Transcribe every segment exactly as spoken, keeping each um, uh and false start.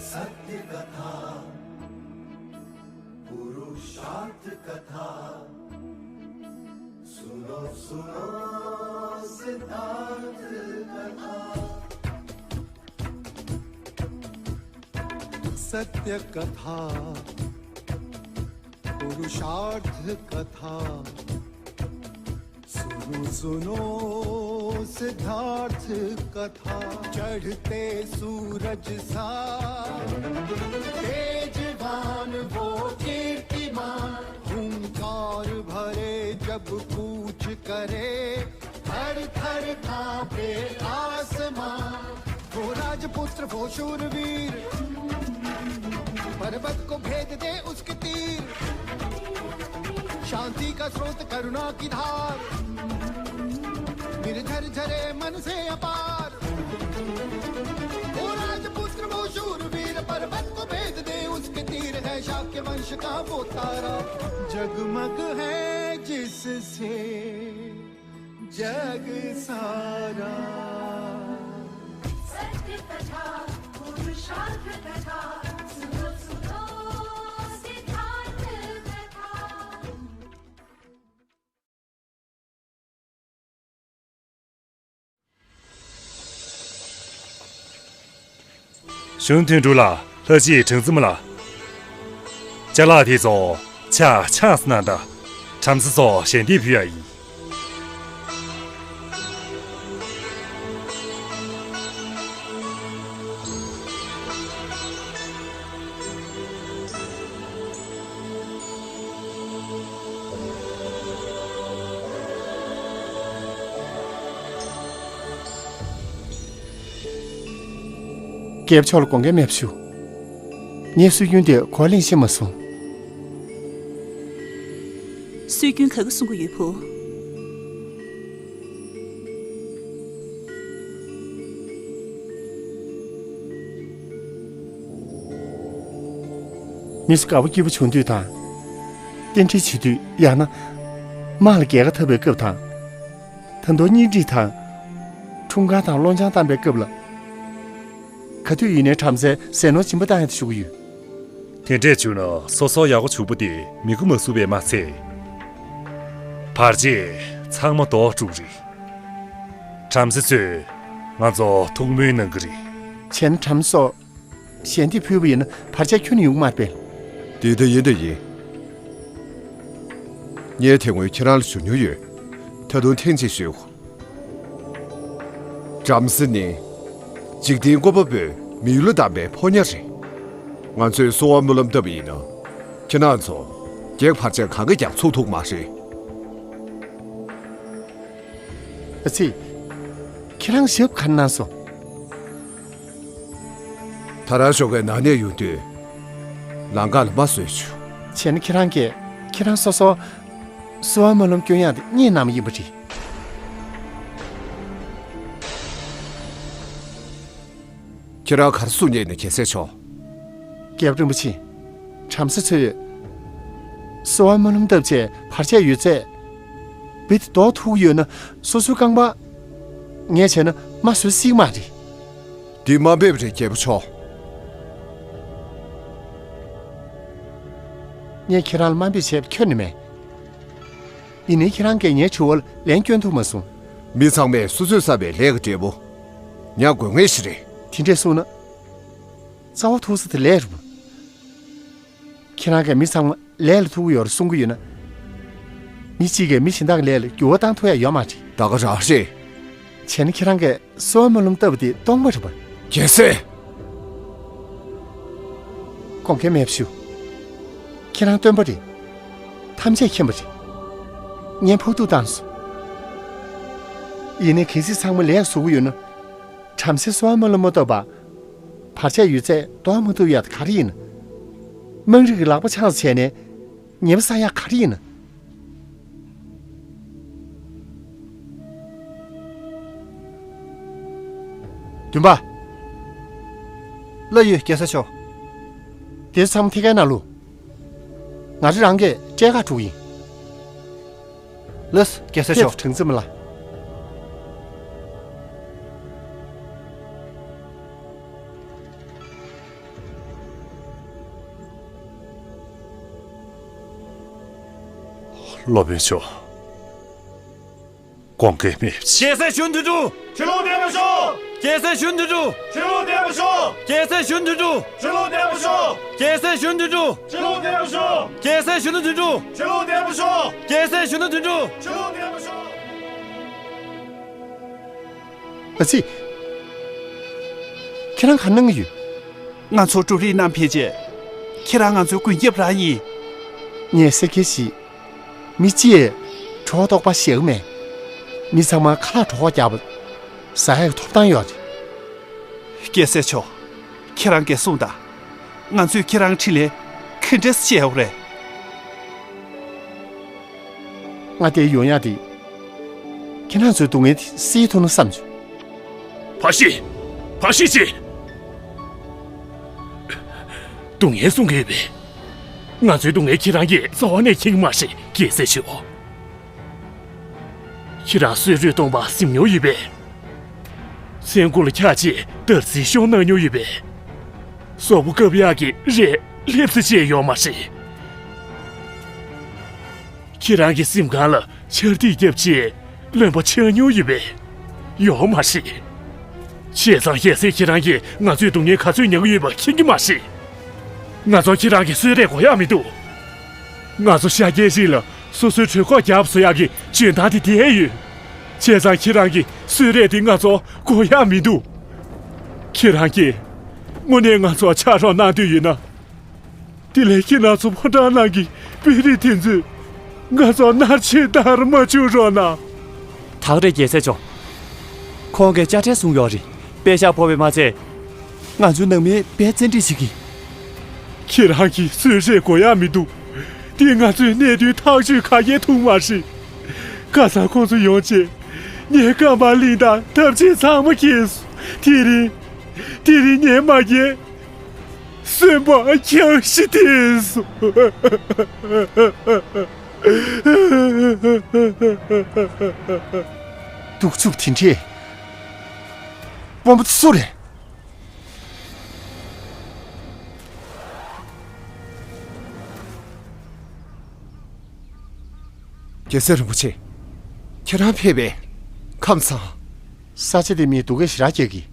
सत्य कथा, पुरुषार्थ कथा, सुनो सुनो सिद्धार्थ कथा। सत्य कथा, पुरुषार्थ कथा, सुनो सुनो सिद्धार्थ कथा। चढ़ते सूरज सा तेजवान वो कीर्तिमान, हुंकार भरे जब कूच करे, थर थर कांपे आसमां। वो राजपुत्र वो शूरवीर, पर्वत को भेद दे उसके तीर। शांति का स्रोत करुणा की धार, निर्झर झरे मन से अपार। वो राजपुत्र वो शूरवीर, पर्वत को भेद दे उसके तीर। है शाक्य वंश का वो तारा, जगमग है जिससे जग सारा। सत्य कथा, पुरुषार्थ कथा, सुनो सुनो सिद्धार्थ कथा। 熊天柱了，他去城子么了？家老弟走，恰恰是难的，他们是走贤弟皮而已。 རྒྱལ་པོ་མཆོག་ལ་དགོངས་འགལ་མེད་པ་ཞུ། ངས་སྲོལ་རྒྱུན་དེ་གོ་ལེན་ཤེས་མ་སོང་། སྲོལ་རྒྱུན་ག་གི་གསུང་གི་ཡོད་བུ། མི་སུ་དགའ་པོ་སྐྱིད་པོ་བྱུང་དུས་དང་། རྟེན་འབྲེལ་བྱེད་དུས་ཡང་ན། དམག་ལ་རྒྱལ་ཁ་འཐབ་པའི་སྐབས་དང་། ད་དུང་གཉེན་སྒྲིག་དང་། འཁྲུངས་སྐར་དང་བློན་ཆང་བཏང་པའི་སྐབས་ལ། ག་དུས་ཡིན་ནའི་བྲམ་ཟེ་ཟས་ནོར་སྦྱིན་པ་བཏང་ཡ་དེ་ཞུ་གི་ཡོད། དེ་འདྲས་བྱུང་ན་སོ་སོ་ཡག་པོ་བྱུང་པ་དེ་མི་གུ་མ་བསུབ་པས་མ་ཚད། བར་ཆད་ཚང་མ་ཟློག་འགྲོ་གི་རེད། བྲམ་ཟེ་ཚོས་ང་ཚོ་ཐུགས་སྨོན་གནང་གི་རེད། བྱས་ན་བྲམ་ཟེ་སོགས་ཞལ་འདེབས་ཕུལ་བ་ཡིན་ན་བར་ཆད་ཁྱོན་ནས་ཡོང་གི་མ་རེད་པས། དེ་ད་ཡིན་ད་ཡིན། ངས་དེ་སྔོན་ཁྱེད་རང་ལ་ཞུ་མྱོང་ཡོད། ད་དུང་ཐེངས་གཅིག་ཞུ། བྲམ་ཟེ་ནི། འཇིག་རྟེན་བཀོད་པ་པོས་མི་ཡུལ་ལ་བདམས་པའི་ཕོ་ཉ་རེད། ང་ཚོས་གསོ་བ་སྨོན་ལམ་བཏབ་པ་ཡིན་ན། ཁྱེད་རང་ཚོ། བགེགས་བར་ཆད་གང་གིས་ཀྱང་ཚུགས་ཐུབ་མ་རེད། ཨ་ཙི། ཁྱེད་རང་ཞབས་ག་རེ་གནང་སོང་། ད་རང་ཞོགས་ཀས་ནང་ནས་ཡོང་དུས། ལམ་ཁ་ལ་མ་བཟོས་བྱུང་། བྱས་ན་ཁྱེད་རང་གིས་ཁྱེད་རང་སོ་སོ། གསོལ་བ་སྨོན་ལམ་སྐྱོན་ཡག་དེ་རྙེད་གནང་བ་ཡིན་པ་རེད། ཁྱེད་རང་ག་རེ་གསུང་མཁན་ཡིན་ན་རྒྱལ་སྲས་མཆོག་རྒྱལ་པོ་རིན་པོ་ཆེ། བྲམ་ཟེ་ཚོས། གསོལ་བ་སྨོན་ལམ་བཏབ་བྱས་བར་ཆད་ཡོད་ཚད། རྦད་དེ་ཟློག་ཐུབ་ཀྱི་ཡོད་ན་སོ་སོའི་རྐང་པ། ངས་བྱས་ན་མ་བཟོད་སྲིད་མ་རེད། འདི་དམའ་འབེབས་རེད་རྒྱལ་པོ་མཆོག་ངས་ཁྱེད་རང་ལ་དམའ་འབེབས་བྱས་པ་ཁྱོན་ནས་མེད། ཡིན་ནའི་ཁྱེད་རང་གིས་ངའི་དྲི་བ་ལ་ལན་སྐྱོན་ཐུབ་མ་སོང་། མི་ཚང་མས་སོ་སོས་བསགས་པའི་ལས་ཀྱི་འབྲས་བུ། མྱང་དགོས་ངེས་ཤིག་རེད། དེ་འདྲས་གསུངས་ན། རྩ་བ་ཐུག་ས་དེ་ལས་རེད་མོ། ཁྱེད་རང་གིས་མི་ཚང་མ་ལས་ལ་ཐུག་གི་ཡོད་རེད་གསུང་གི་ཡོད་ན། མི་གཅིག་གིས་མི་གཞན་དག་གི་ལས་ལ་འགྱུར་བ་བཏང་ཐུབ་ཡ་ཡོད་མ་རེད། ད་ག་རང་རེད། བྱས་ན་ཁྱེད་རང་གིས་གསོལ་བ་སྨོན་ལམ་བཏབ་པ་དེ་སྟོང་པ་རེད་པ། རྒྱལ་སྲས། དགོངས་འགལ་མེད་པ་ཞུ། ཁྱེད་རང་སྟོན་པ་རེད། ཐམས་ཅད་མཁྱེན་པ་རེད། ངས་ཕོག་ཐུག་བཏང་སོང་། ཡིན་ནའི་གལ་སྲིད་ཚང་མ་ལས་བཟོ་གི་ཡོད་ན། བྲམ་ཟེ་གསོལ་བ་སྨོན་ལམ་མ་བཏབ་པ། བར་ཆད་ཡོད་ཚད་ཟློག་མ་ཐུབ་ཡག་དེ་ག་རེ་ཡིན། དམངས་རིགས་ཀྱི་ལག་པ་འཆང་བྱས་ནས་ཉེས་པ་བསགས་ཡག་ག་རེ་ཡིན། བདུན་པ། ལགས་ཡོད་རྒྱལ་སྲས་མཆོག་དེ་ཚོ་ཚང་མ་ཐད་ཀའི་ནང་ལོགས། ང་རང་རང་གིས་སྤྲད་ཁག་འགྲོ་གི་ཡིན། ལགས་རྒྱལ་སྲས་མཆོག་ཕེབས་དྲང་ཙམ་ལ། སློབ་དཔོན་མཆོག་དགོངས་འགལ་མེད་པ་ཅིག་རྒྱལ་སྲས་གཞོན་དོན་གྲུབ། ཕྱི་ལོགས་བསྡད་པ་ཤོག་རྒྱལ་སྲས་གཞོན་དོན་གྲུབ། ཕྱི་ལོགས་བསྡད་པ་ཤོག་རྒྱལ་སྲས་གཞོན་དོན་གྲུབ། ཕྱི་ལོགས་བསྡད་པ་ཤོག་རྒྱལ་སྲས་གཞོན་དོན་གྲུབ། ཕྱི་ལོགས་བསྡད་པ་ཤོག་རྒྱལ་སྲས་གཞོན་དོན་གྲུབ། ཕྱི་ལོགས་བསྡད་པ་ཤོག་རྒྱལ་སྲས་གཞོན་དོན་གྲུབ། ཕྱི་ལོགས་བསྡད་པ་ཤོག་ཨ་ཙི། ཁྱེད་རང་ག་གནང་གི་ཡོད། ང་ཚོ་འབྲུ་རིགས་བསྣམས་ཕེབས་རྗེས། ཁྱེད་རང་ང་ཚོའི་མགོན་སྐྱབས་རང་ཡིན། ངས་གསལ་ཁ་ཞིག་མི་གཅིག་གྲོད་ཁོག་ལྟོགས་པ་བཞེས་ཀྱི་མེད། མི་ཚང་མ་ཁ་ལག་གྲོད་ཁོག་བརྒྱབ། ཟ་ཡག་གི་ཐོབ་ཐང་ཡོད་རེད། རྒྱལ་སྲས་མཆོག་ཁྱེད་རང་གིས་གསུངས་དང་། ང་ཚོས་ཁྱེད་རང་འཕྲིན་ལས་ག་འདྲས་བཤད་ཡོད་རེད། ང་དེ་ཡོང་ཡག་དེ། ཁྱེད་རང་ཚོའི་སྡུག་བསྔལ་དེ་སེལ་ཐུབ་ན་བསམ་བྱུང་། ཕར་ཤི། ཕར་ཤི་ཅིག་སྡུག་བསྔལ་གསུང་གི་ཡོད་པས། ང་ཚོའི་སྡུག་བསྔལ་ཁྱེད་རང་གིས་རྩ་བ་ནས་མཁྱེན་གྱི་མ་རེད། རྒྱལ་སྲས་མཆོག་ཁྱེད་རང་གསོལ་རས་གཏོང་པར་གཟིམ་མྱོང་ཡོད་པས། མཚན་དགུ་ལ་འཁྱག་ཅིག་དར་ཚིལ་ཤོག་གནང་མྱོང་ཡོད་པས། སོག་པོ་བཀབ་ཡག་གི་རས་ལྷེབ་ཙམ་ཅིག་ཡོད་མ་རེད། ཁྱེད་རང་གི་གཟིམ་ཁང་ལ་ཆར་ཐིགས་བརྒྱབ་ཅིག་རློན་པ་ཆགས་མྱོང་ཡོད་པས། ཡོད་མ་རེད། བྱས་ཙང་རྒྱལ་སྲས་ཁྱེད་རང་གིས་ང་ཚོའི་སྡུག་བསྔལ་ག་ཚོད་མྱངས་ཡོད་པ་མཁྱེན་གྱི་མ་རེད། ང་ཚོ་ཁྱེད་རང་གི་གསོལ་རས་དགོས་ཡག་མི་འདུག་ང་ཚོ་ཤ་རྒྱལ་ཞིག་ལ་སོ་སོའི་གྲོད་ཁོག་རྒྱབ་བཟོ་ཡག་གི་འཇོན་ཐང་དེ་དེ་ཡོད། བྱས་ཙང་ཁྱེད་རང་གི་གསོལ་རས་དེ་ང་ཚོ་དགོས་ཡག་མི་འདུག་ཁྱེད་རང་གིས་དངོས་གནས་ང་ཚོར་ཕྱག་རོགས་གནང་འདོད་ཡོད་ན། དེ་ལས་ཁྱེད་རང་ཚོ་ཕོ་བྲང་ནང་གི་དཔོན་རིགས་དེ་ཚོས་ང་ཚོར་མནར་གཅོད་བཏང་མ་བཅུག་རོགས་གནང་། ད་ག་རེད་རྒྱལ་སྲས་མཆོག་ཁོང་གིས་དཔྱ་ཁྲལ་བཟུང་ཡོད་རེད། པད་ཤག་ཕོག་པས་མ་ཚད། ང་ཚོའི་ནང་མིས་དཔེ་བཙན་ཁྲིད་བྱེད་ཀྱི། ཁྱེད་རང་གི་གསོལ་རས་དགོས་ཡག་མི་འདུག་འདིས་ང་ཚོའི་གནད་དོན་ཐག་གཅོད་ག་གེ་ཐུབ་མ་རེད། ཁ་སང་ཁོང་ཚོ་ཡོང་རྗེས། ངས་རྐང་པར་གླིང་དང་ཐབ་ཆས་ཚང་མ་ཁྱེར་སོང་། དེ་རིང་། དེ་རིང་ངས་མ་ཁྱེར། གསོན་པོ་འཁྱག་ཤི་ཐེབས་སོང་། གདུག་རྩུབ་དེ་འདྲས། དབང་པོ་དེ་སུ་རེད། རྒྱལ་སྲས་རིན་པོ་ཆེ། ཁྱེད་རང་ཕེབས་པས། ཁམས་བཟང་། ས་ཆ་དེ་མིས་སྡུག་སྐད་ཞེ་དྲག་རྒྱག་གི།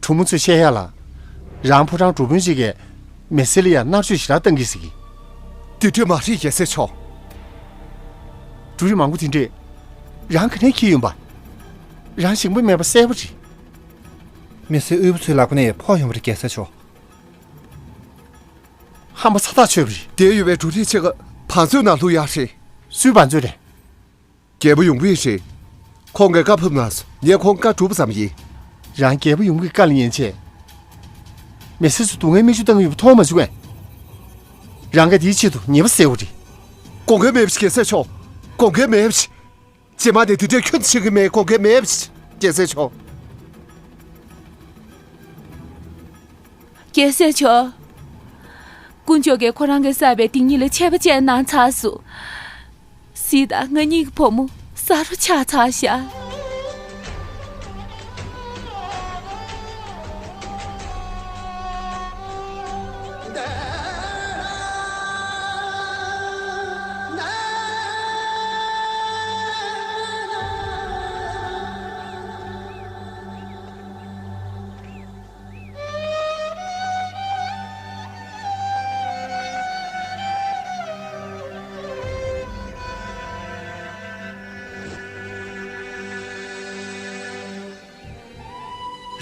གྲོགས་མོ་ཚོས་བཤད་ཡག་ལ། རང་ཕོ་བྲང་འབྲུག་དཔོན་ཞིག་གིས་མི་སེར་ལ་ཡང་མནར་གཅོད་ཞེ་དྲག་བཏང་གི་ཟེར་གི། དེ་འདྲས་མ་རེད་རྒྱལ་སྲས་མཆོག་འབྲུ་རིགས་མང་པོ་དེ་འདྲས། རང་ག་ནས་འཁྱེར་ཡོང་པ། རང་ཞིང་པ་མེད་པ་གསལ་པོ་རེད། མི་སེར་དབུལ་པོ་ཚོའི་ལག་པ་ནས་ཕོག་ཡོང་བ་རེད་རྒྱལ་སྲས་མཆོག་ཧམ་པ་ཚ་ཐག་ཆོད་པ་རེད། དེར་ཡོད་པའི་འབྲུ་རིགས་ཕྱེད་ཀ་བང་མཛོད་ནང་བླུགས་ཡག་རེད། སུའི་བང་མཛོད་རེད། རྒྱལ་པོ་ཡོང་གི་རེད། ཁོང་གིས་བཀའ་ཕབ་གནང་སོང་། ངས་ཁོང་བཀའ་སྒྲུབ་པ་ཙམ་ཡིན། རང་རྒྱལ་པོ་ཡོང་གི་བཀའ་ལ་ཉན་ཆེད། མི་སེར་ཚོ་སྡུག་བསྔལ་མིག་ཆུ་བཏང་གི་ཡོད་པ་མཐོང་མ་བྱུང་ངས། རང་གིས་དེའི་ཆེད་དུ་ཉེས་པ་སེལ་བ་རེད། དགོངས་འགལ་མེད་པ་ཞིག་རྒྱལ་སྲས་མཆོག་དགོངས་འགལ་མེད་པ་ཞིག་རྗེས་མ་ནས་དེ་འདྲའི་ཁྱོན་ཆེ་གི་མེད། དགོངས་འགལ་མེད་པ་ཞིག་རྒྱལ་སྲས་མཆོག་རྒྱལ་སྲས་མཆོག་དཀོན་མཆོག་གིས་ཁོ་རང་གིས་བསགས་པའི་སྡིག་ཉེས་ལ་ཆད་པ་བཅད་གནང་ཚར་སོང་། སྲིད་དང་ང་གཉིས་ཀྱི་བུ་མོ་གསར་པ་ཆགས་ཚར་ཤག་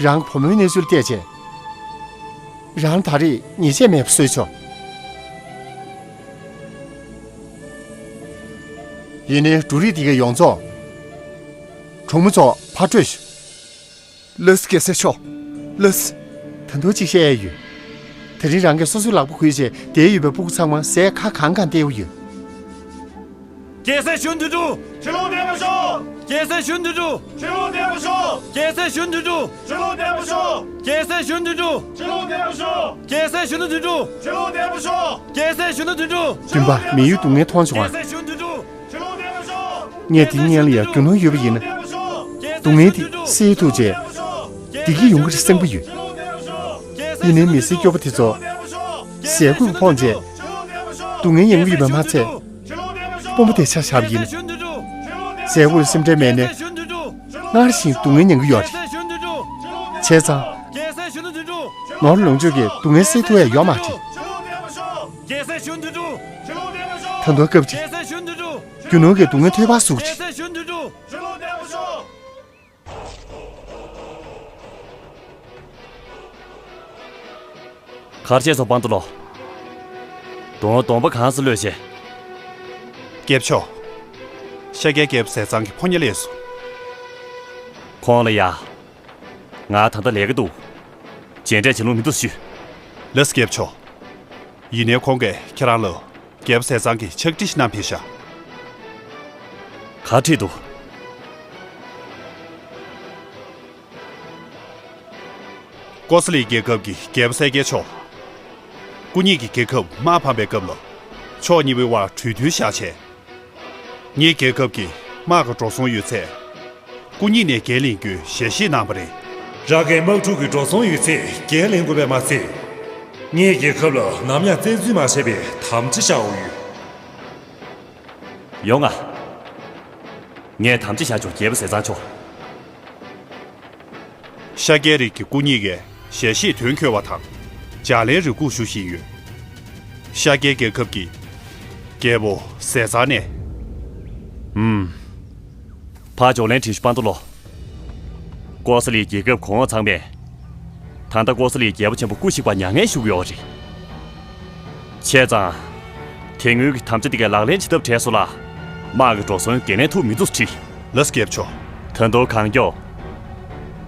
རང་བུ་མོའི་གནས་ཚུལ་བལྟས་རྗེས། རང་ད་རེས་ཉེས་ཆད་མེད་པ་བཟོས་ཆོག་ཡིན་ནའི་འབྲུ་རིགས་འདི་གའི་ཡོངས་རྫོགས། གྲོགས་མོ་ཚོ་ཕར་སྤྲོད་ཤོག་ལགས་སོ་རྒྱལ་སྲས་མཆོག་ལགས་སོ། ད་དུང་གཅིག་བཤད་ཡས་ཡོད། དེ་རིང་རང་གིས་སོ་སོའི་ལག་པ་འགུལ་བྱས་དེར་ཡོད་པའི་སྤུ་གུ་ཚང་མ་ཟས་ཁ་གང་གང་སྟེར་ཡོད། རྒྱལ་སྲས་གཞོན་དོན་གྲུབ། ཕྱི་ལོགས་བསྡད་པ་ཤོག་རྒྱལ་སྲས་གཞོན་དོན་གྲུབ། ཕྱི་ལོགས་བསྡད་པ་ཤོག་རྒྱལ་སྲས་གཞོན་དོན་གྲུབ། ཕྱི་ལོགས་བསྡད་པ་ཤོག་རྒྱལ་སྲས་གཞོན་དོན་གྲུབ། ཕྱི་ལོགས་བསྡད་པ་ཤོག་རྒྱལ་སྲས་གཞོན་དོན་གྲུབ། ཕྱི་ལོགས་བསྡད་པ་ཤོག་རྒྱལ་སྲས་གཞོན་དོན་གྲུབ། སྟོན་པ་མི་ཡུལ་སྡུག་བསྔལ་མཐོང་བྱུང་བ། རྒྱལ་སྲས་གཞོན་དོན་གྲུབ། ངས་དེའི་སྔོན་ལ་ཡང་རྒྱུ་ནོར་ཡོད་པ་ཡིན་ན། སྡུག་བསྔལ་འདི་སེལ་ཐུབ་ཅེས། བདེ་སྐྱིད་ཡོང་གི་རེད་བསམ་གྱི་ཡོད། ཡིན་ནའི་མི་སེར་སྐྱོ་པོ་དེ་ཚོ། ཟས་གོས་ཕོངས་བྱས། སྡུག་བསྔལ་མྱོང་གི་ཡོད་པ་མ་ཚད། དཔོན་པོ་དེ་ཆ་བཞག་པ་ཡིན་ན། སྲས་སྐུ་ལ་སེམས་ཁྲལ་མེད་ནས། སྔར་བཞིན་སྡུག་བསྔལ་མྱང་གི་ཡོད་རེད། བྱས་ཙང་། ནོར་ལོངས་སྤྱོད་ཀྱིས་སྡུག་བསྔལ་སེལ་ཐུབ་ཡ་ཡོད་མ་རེད། ད་དུང་སྐབས་ཅིག་རྒྱུ་ནོར་གྱིས་སྡུག་བསྔལ་ཐོལ་པ་བཟོ་གི་རེད། གར་བྱས་སོང་། པང་དུ་ལོ། དོང་དོང་པ་གང་སུ་ལོས་བྱས། སྐྱེས་མཆོག་ཤཱཀྱའི་རྒྱལ་པོ་ཟས་གཙང་གི་ཕོ་ཉ་སླེབས་སོང་། ཁོང་ལ་ཡ། ང་ད་ལྟ་ལས་ཀ་འདུག་མཇལ་འཕྲད་བྱེད་ལུགས་མི་འདུག་ཞུ། ལགས་སོ་སྐྱེས་མཆོག་ཡིན་ནའི་ཁོང་གིས་ཁྱེད་རང་ལ་རྒྱལ་པོ་ཟས་གཙང་གི་ཕྱག་བྲིས་ཤིག་བསྣམས་ཕེབས་ཤག་ག་བྲིས་འདུག་ཀོ་ས་ལི་རྒྱལ་ཁབ་ཀྱི་རྒྱལ་པོ་གསལ་རྒྱལ་མཆོག་སྐུ་ཉིད་ཀྱི་རྒྱལ་ཁབ་དམག་ཕམ་པའི་སྐབས་ལ། ཕྱོགས་གཉིས་པོའི་དབར་གྲོས་མཐུན་བཞག་བྱས། ངའི་རྒྱལ་ཁབ་ཀྱི་དམག་གི་འགྲོ་སོང་ཡོད་ཚད། སྐུ་ཉིད་ནས་འགན་ལེན་རྒྱུའི་ཞལ་བཞེས་གནང་བ་རེད། རང་གི་དམག་འཁྲུག་གི་འགྲོ་སོང་ཡོད་ཚད་འགན་ལེན་དགོས་པས་མ་ཚད། ངའི་རྒྱལ་ཁབ་ལ་ནམ་ཡང་བཙན་འཛུལ་མ་བྱས་པའི་དམ་བཅའ་བཞག་འོས་ཡོད། ཡོང་ང་། ངས་དམ་བཅའ་བཞག་ཆོག་རྒྱལ་པོ་ཟས་གཙང་མཆོག་ཤཱཀྱའི་རིགས་ཀྱི་སྐུ་ཉིད་ཀྱིས་ཞལ་བཞེས་དོན་འཁྱོལ་བ་དང་། ལྗགས་ལན་རེ་སྒུག་ཞུ་བཞིན་ཡོད། ཤཱཀྱའི་རྒྱལ་ཁབ་ཀྱི་རྒྱལ་པོ་ཟས་གཙང་ནས། ཨུམ། ཕར་ལྗགས་ལན་བྲིས་ཤོག་པང་དུ་ལོ། ཀོ་ས་ལིའི་རྒྱལ་ཁབ་གོང་འོག་ཚང་མས། ད་ལྟ་ཀོ་ས་ལིའི་རྒྱལ་པོ་ཆེན་པོ་སྐུ་གཤེགས་པར་མྱ་ངན་ཞུ་གི་ཡོད་རེད། བྱས་ཙང་། དེ་སྔོན་གྱི་དམ་བཅའ་དེ་གའི་ལག་ལེན་བྱེད་ཐབས་བྲལ་སོང་ལ། དམག་གི་འགྲོ་སོང་འགན་ལེན་ཐུབ་མི་འདུག་ཟེར་བྲིས། ལགས་སོ་རྒྱལ་པོ་མཆོག་ད་དུང་གང་མགྱོགས།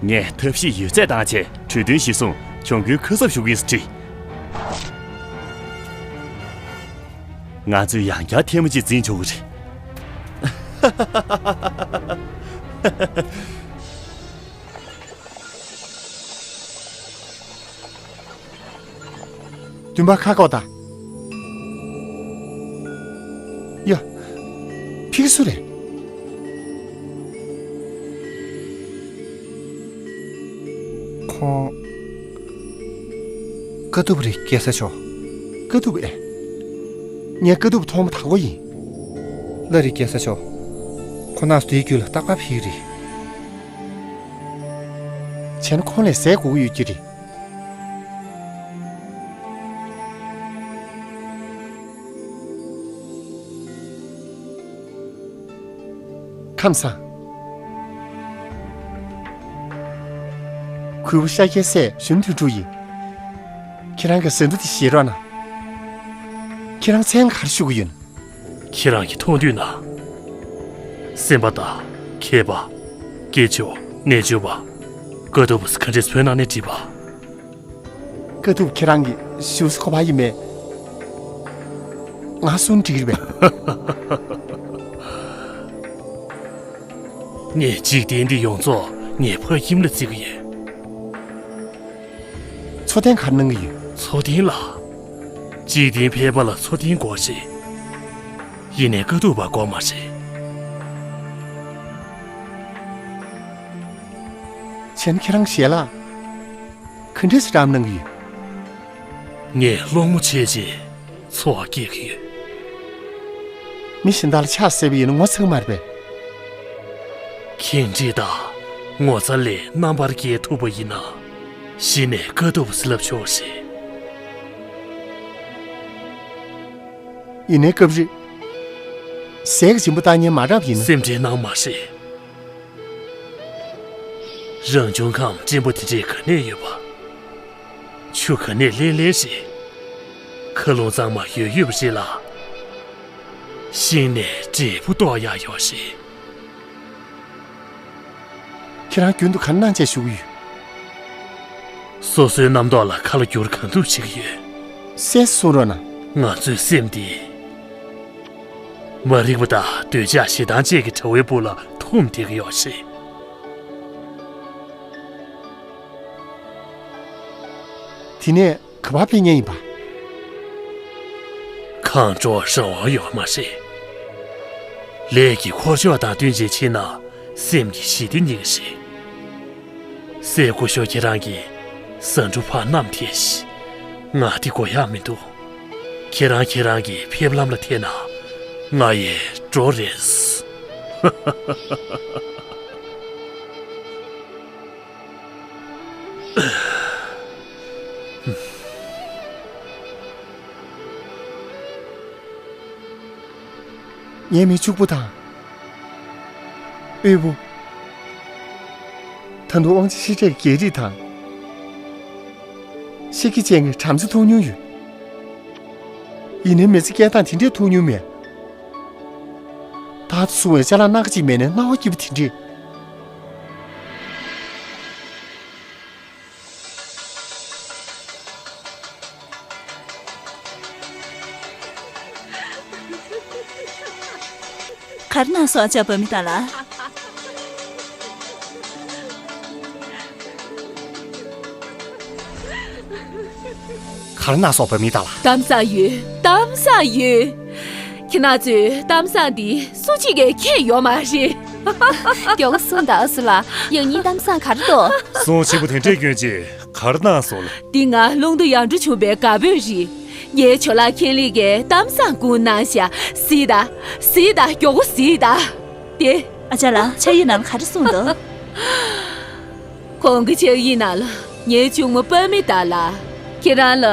ངས་ཐབས་ཤེས་ཡོད་ཚད་བཏང་བྱས་གྲོས་མཐུན་གཞིར་བཟུང་གྱོང་གུན་ཁ་གསབ་ཞུ་གི་ཡིན་ཟེར་བྲིས། ང་ཚོས་ཡང་བསྐྱར་ཐལ་མོ་གཅིག་འཛིན་ཆོག་གི་རེད། བདུན་པ་ཁ་ཁོག་ད། ཡ། ཕིག་སུ་རེད། ཁོང་། དཀའ་ཐུབ་རེད་རྒྱལ་ས་མཆོག་དཀའ་ཐུབ་ཨེ། ངས་དཀའ་ཐུབ་མཐོང་མ་ཐག་པོ་ཡིན། ལགས་རེད་རྒྱལ་ས་མཆོག་ཁོང་རྣམ་ཚོ་དེའི་རྒྱུད་ལ་རྟག་པར་ཕེབས་ཀྱི་རེད། བྱས་ན་ཁོང་ལ་ཟས་དགོས་ཀྱི་ཡོད་ཀྱི་རེད། ཁམས་བཟང་། གུས་པ་ཤཱཀྱའི་སྲས་གཞོན་དོན་གྲུབ་ཡིན། ཁྱེད་རང་གི་ཟས་འབྲུ་དེ་བཞེས་རོགས་གནང་། ཁྱེད་རང་མཚན་ག་རེ་ཞུ་གི་ཡོད། ཁྱེད་རང་གིས་མཐོང་དུས་ན། སེམས་པ་དང་། མཁས་པ། སྐྱེས་མཆོག་རྣལ་འབྱོར་པ། དཀའ་ཐུབ་ག་འདྲས་བོད་ནང་ནས་བྲིས་པ། དཀའ་ཐུབ་ཁྱེད་རང་གིས་ཞུ་ས་གོ་བ་ཡིན་མེད། ང་གསུང་འགྲིག་རེད་པས། ངས་འཇིག་རྟེན་འདི་ཡོངས་རྫོགས་ངའི་ཕ་ཁྱིམ་ལ་བརྩི་གི་ཡོད། འཚོ་རྟེན་ག་རེ་གནང་གི་ཡོད། འཚོ་རྟེན་ལ། འཇིག་རྟེན་ཕལ་པ་ལ་འཚོ་རྟེན་དགོས་ཤེས། ཡིན་ནའི་དཀའ་ཐུབ་པ་དགོས་མ་རེད། བྱས་ན་ཁྱེད་རང་ཞལ་ལག་ག་འདྲས་སེ་བཀྲམ་གནང་གི་ཡོད། ངས་སློང་མོ་བྱས་རྗེས་འཚོ་བ་སྐྱེལ་གྱི་ཡོད། མི་གཞན་དག་ལ་ཕྱག་བསད་པ་ཡིན་ན་ངོ་ཚ་གི་མ་རེད་པས། ཁེངས་དྲེགས་དང་ངོ་ཚ་ལས་རྣམ་པར་རྒྱལ་ཐུབ་པ་ཡིན་ན། གཞི་ནས་དཀའ་ཐུབ་ཟེར་ལབ་ཆོག་ཞེས། ཡིན་ནའི་སྐབས་རེ་ཟས་ཀྱི་སྦྱིན་པ་བཏང་མཁན་མ་རག་པ་ཡིན་ན། སེམས་ཁྲལ་གནང་མ་ཤེས། རང་བྱུང་ཁམས་བརྟན་པོ་དེ་འདྲའི་ག་ནས་ཡོད་པ། ཆུ་ག་ནས་ལེན་ལེན་རེད། མཁའ་རླུང་གཙང་མ་ཡོད་ཡོད་པ་རེད་ལ། ཤིང་ནས་འབྲས་བུ་བཏོག་ཡག་ཡོད་རེད། ཁྱེད་རང་རྒྱུན་དུ་ག་རེ་གནང་བྱས་བཞུགས་ཀྱི་ཡོད། སོ་སོའི་རྣམ་རྟོག་ལ་ཁ་ལོ་བསྒྱུར་གང་ཐུབ་བྱེད་ཀྱི་ཡོད། གསལ་སེ་གསུང་རོགས་གནང་། ང་ཚོའི་སེམས་འདི། མ་རིག་པ་དང་འདོད་ཆགས་ཞེ་སྡང་བཅས་ཀྱི་དགྲ་བོའི་སྦུག་ལ་འཐུམས་བསྡད་ཀྱི་ཡོད་རེད། དེ་ནས་ག་པར་ཕེབས་མཁན་ཡིན་པ། གང་འགྲོ་རང་དབང་ཡོད་མ་རེད། ལས་ཀྱི་འཁོར་ཕྱོགས་དང་བསྟུན་བྱས་ཕྱིན་ན་སེམས་ཀྱི་ཞི་བདེ་རྙེད་ཀྱི་རེད། སྲས་སྐུ་ཞབས་ཁྱེད་རང་གིས་ཟ་འབྲུ་ཕར་བསྣམས་ཐལ་ཞིག་ང་འདི་དགོས་ཡག་མི་འདུག་ཁྱེད་རང་ཁྱེད་རང་གི་ཕེབས་ལམ་ལ་འཐེན་ན། ང་ཡི་གྲོགས་རེད། ངའི་མི་ཕྱུག་པོ་དང་། དབུལ་པོ། ད་དུང་དབང་ཆ་ཞེ་དྲག་གི་རྒྱལ་རིགས་དང་། ཤེད་ཀྱི་ཅན་གྱི་བྲམ་ཟེ་མཐོང་མྱོང་ཡོད། ཡིན་ནའི་མི་ཚེ་སྐྱེལ་སྟངས་དེ་འདྲས་མཐོང་མྱོང་མེད། ད་ལྟ་སོང་བའི་ཅ་ལག་སྣ་ཁ་ཅིག་མེད་ནའི་སྣང་བ་སྐྱིད་པོ་དེ་འདྲས། ག་རེ་གནང་སོང་ཨ་ཅག་བུད་མེད་དག་ལ། ག་རེ་གནང་སོང་བུད་མེད་དག་ལ། གཏམ་བཟང་ཡོད། གཏམ་བཟང་ཡོད། ཁྱེད་རང་ཚོས་གཏམ་བཟང་འདི་སུ་གཅིག་གིས་མཁྱེན་ཡོད་མ་རེད། མགྱོགས་པོ་གསུངས་དང་ཨ་སུ་ལགས། ཡང་སྙིང་གཏམ་བཟང་ག་རེ་འདུག། སོང་ཆེན་པོ་དེ་འདྲས་སྐྱོན་ཅིག་ག་རེ་གནང་སོང་ལ། འདི་ང་རླུང་རྟ་ཡར་འགྲོ་བྱུང་བའི་དགའ་འབོད་རེད། ངའི་ཇོ་ལགས་ཁེན་ལི་གིས་གཏམ་བཟང་བསྐུར་གནང་ཤག། གཟིགས་དང་། གཟིགས་དང་། མགྱོགས་པོ་གཟིགས་དང་། དེ། ཨ་ཅག་ལགས་ཕྱག་ཡིག་ནང་ལ་ག་རེ་གསུངས་འདུག། ཁོང་གི་ཕྱག་ཡིག་ནང་ལ་ངའི་གཅུང་མོ་པ་མི་ཏཱ་ལ། ཁྱེད་རང་ལ་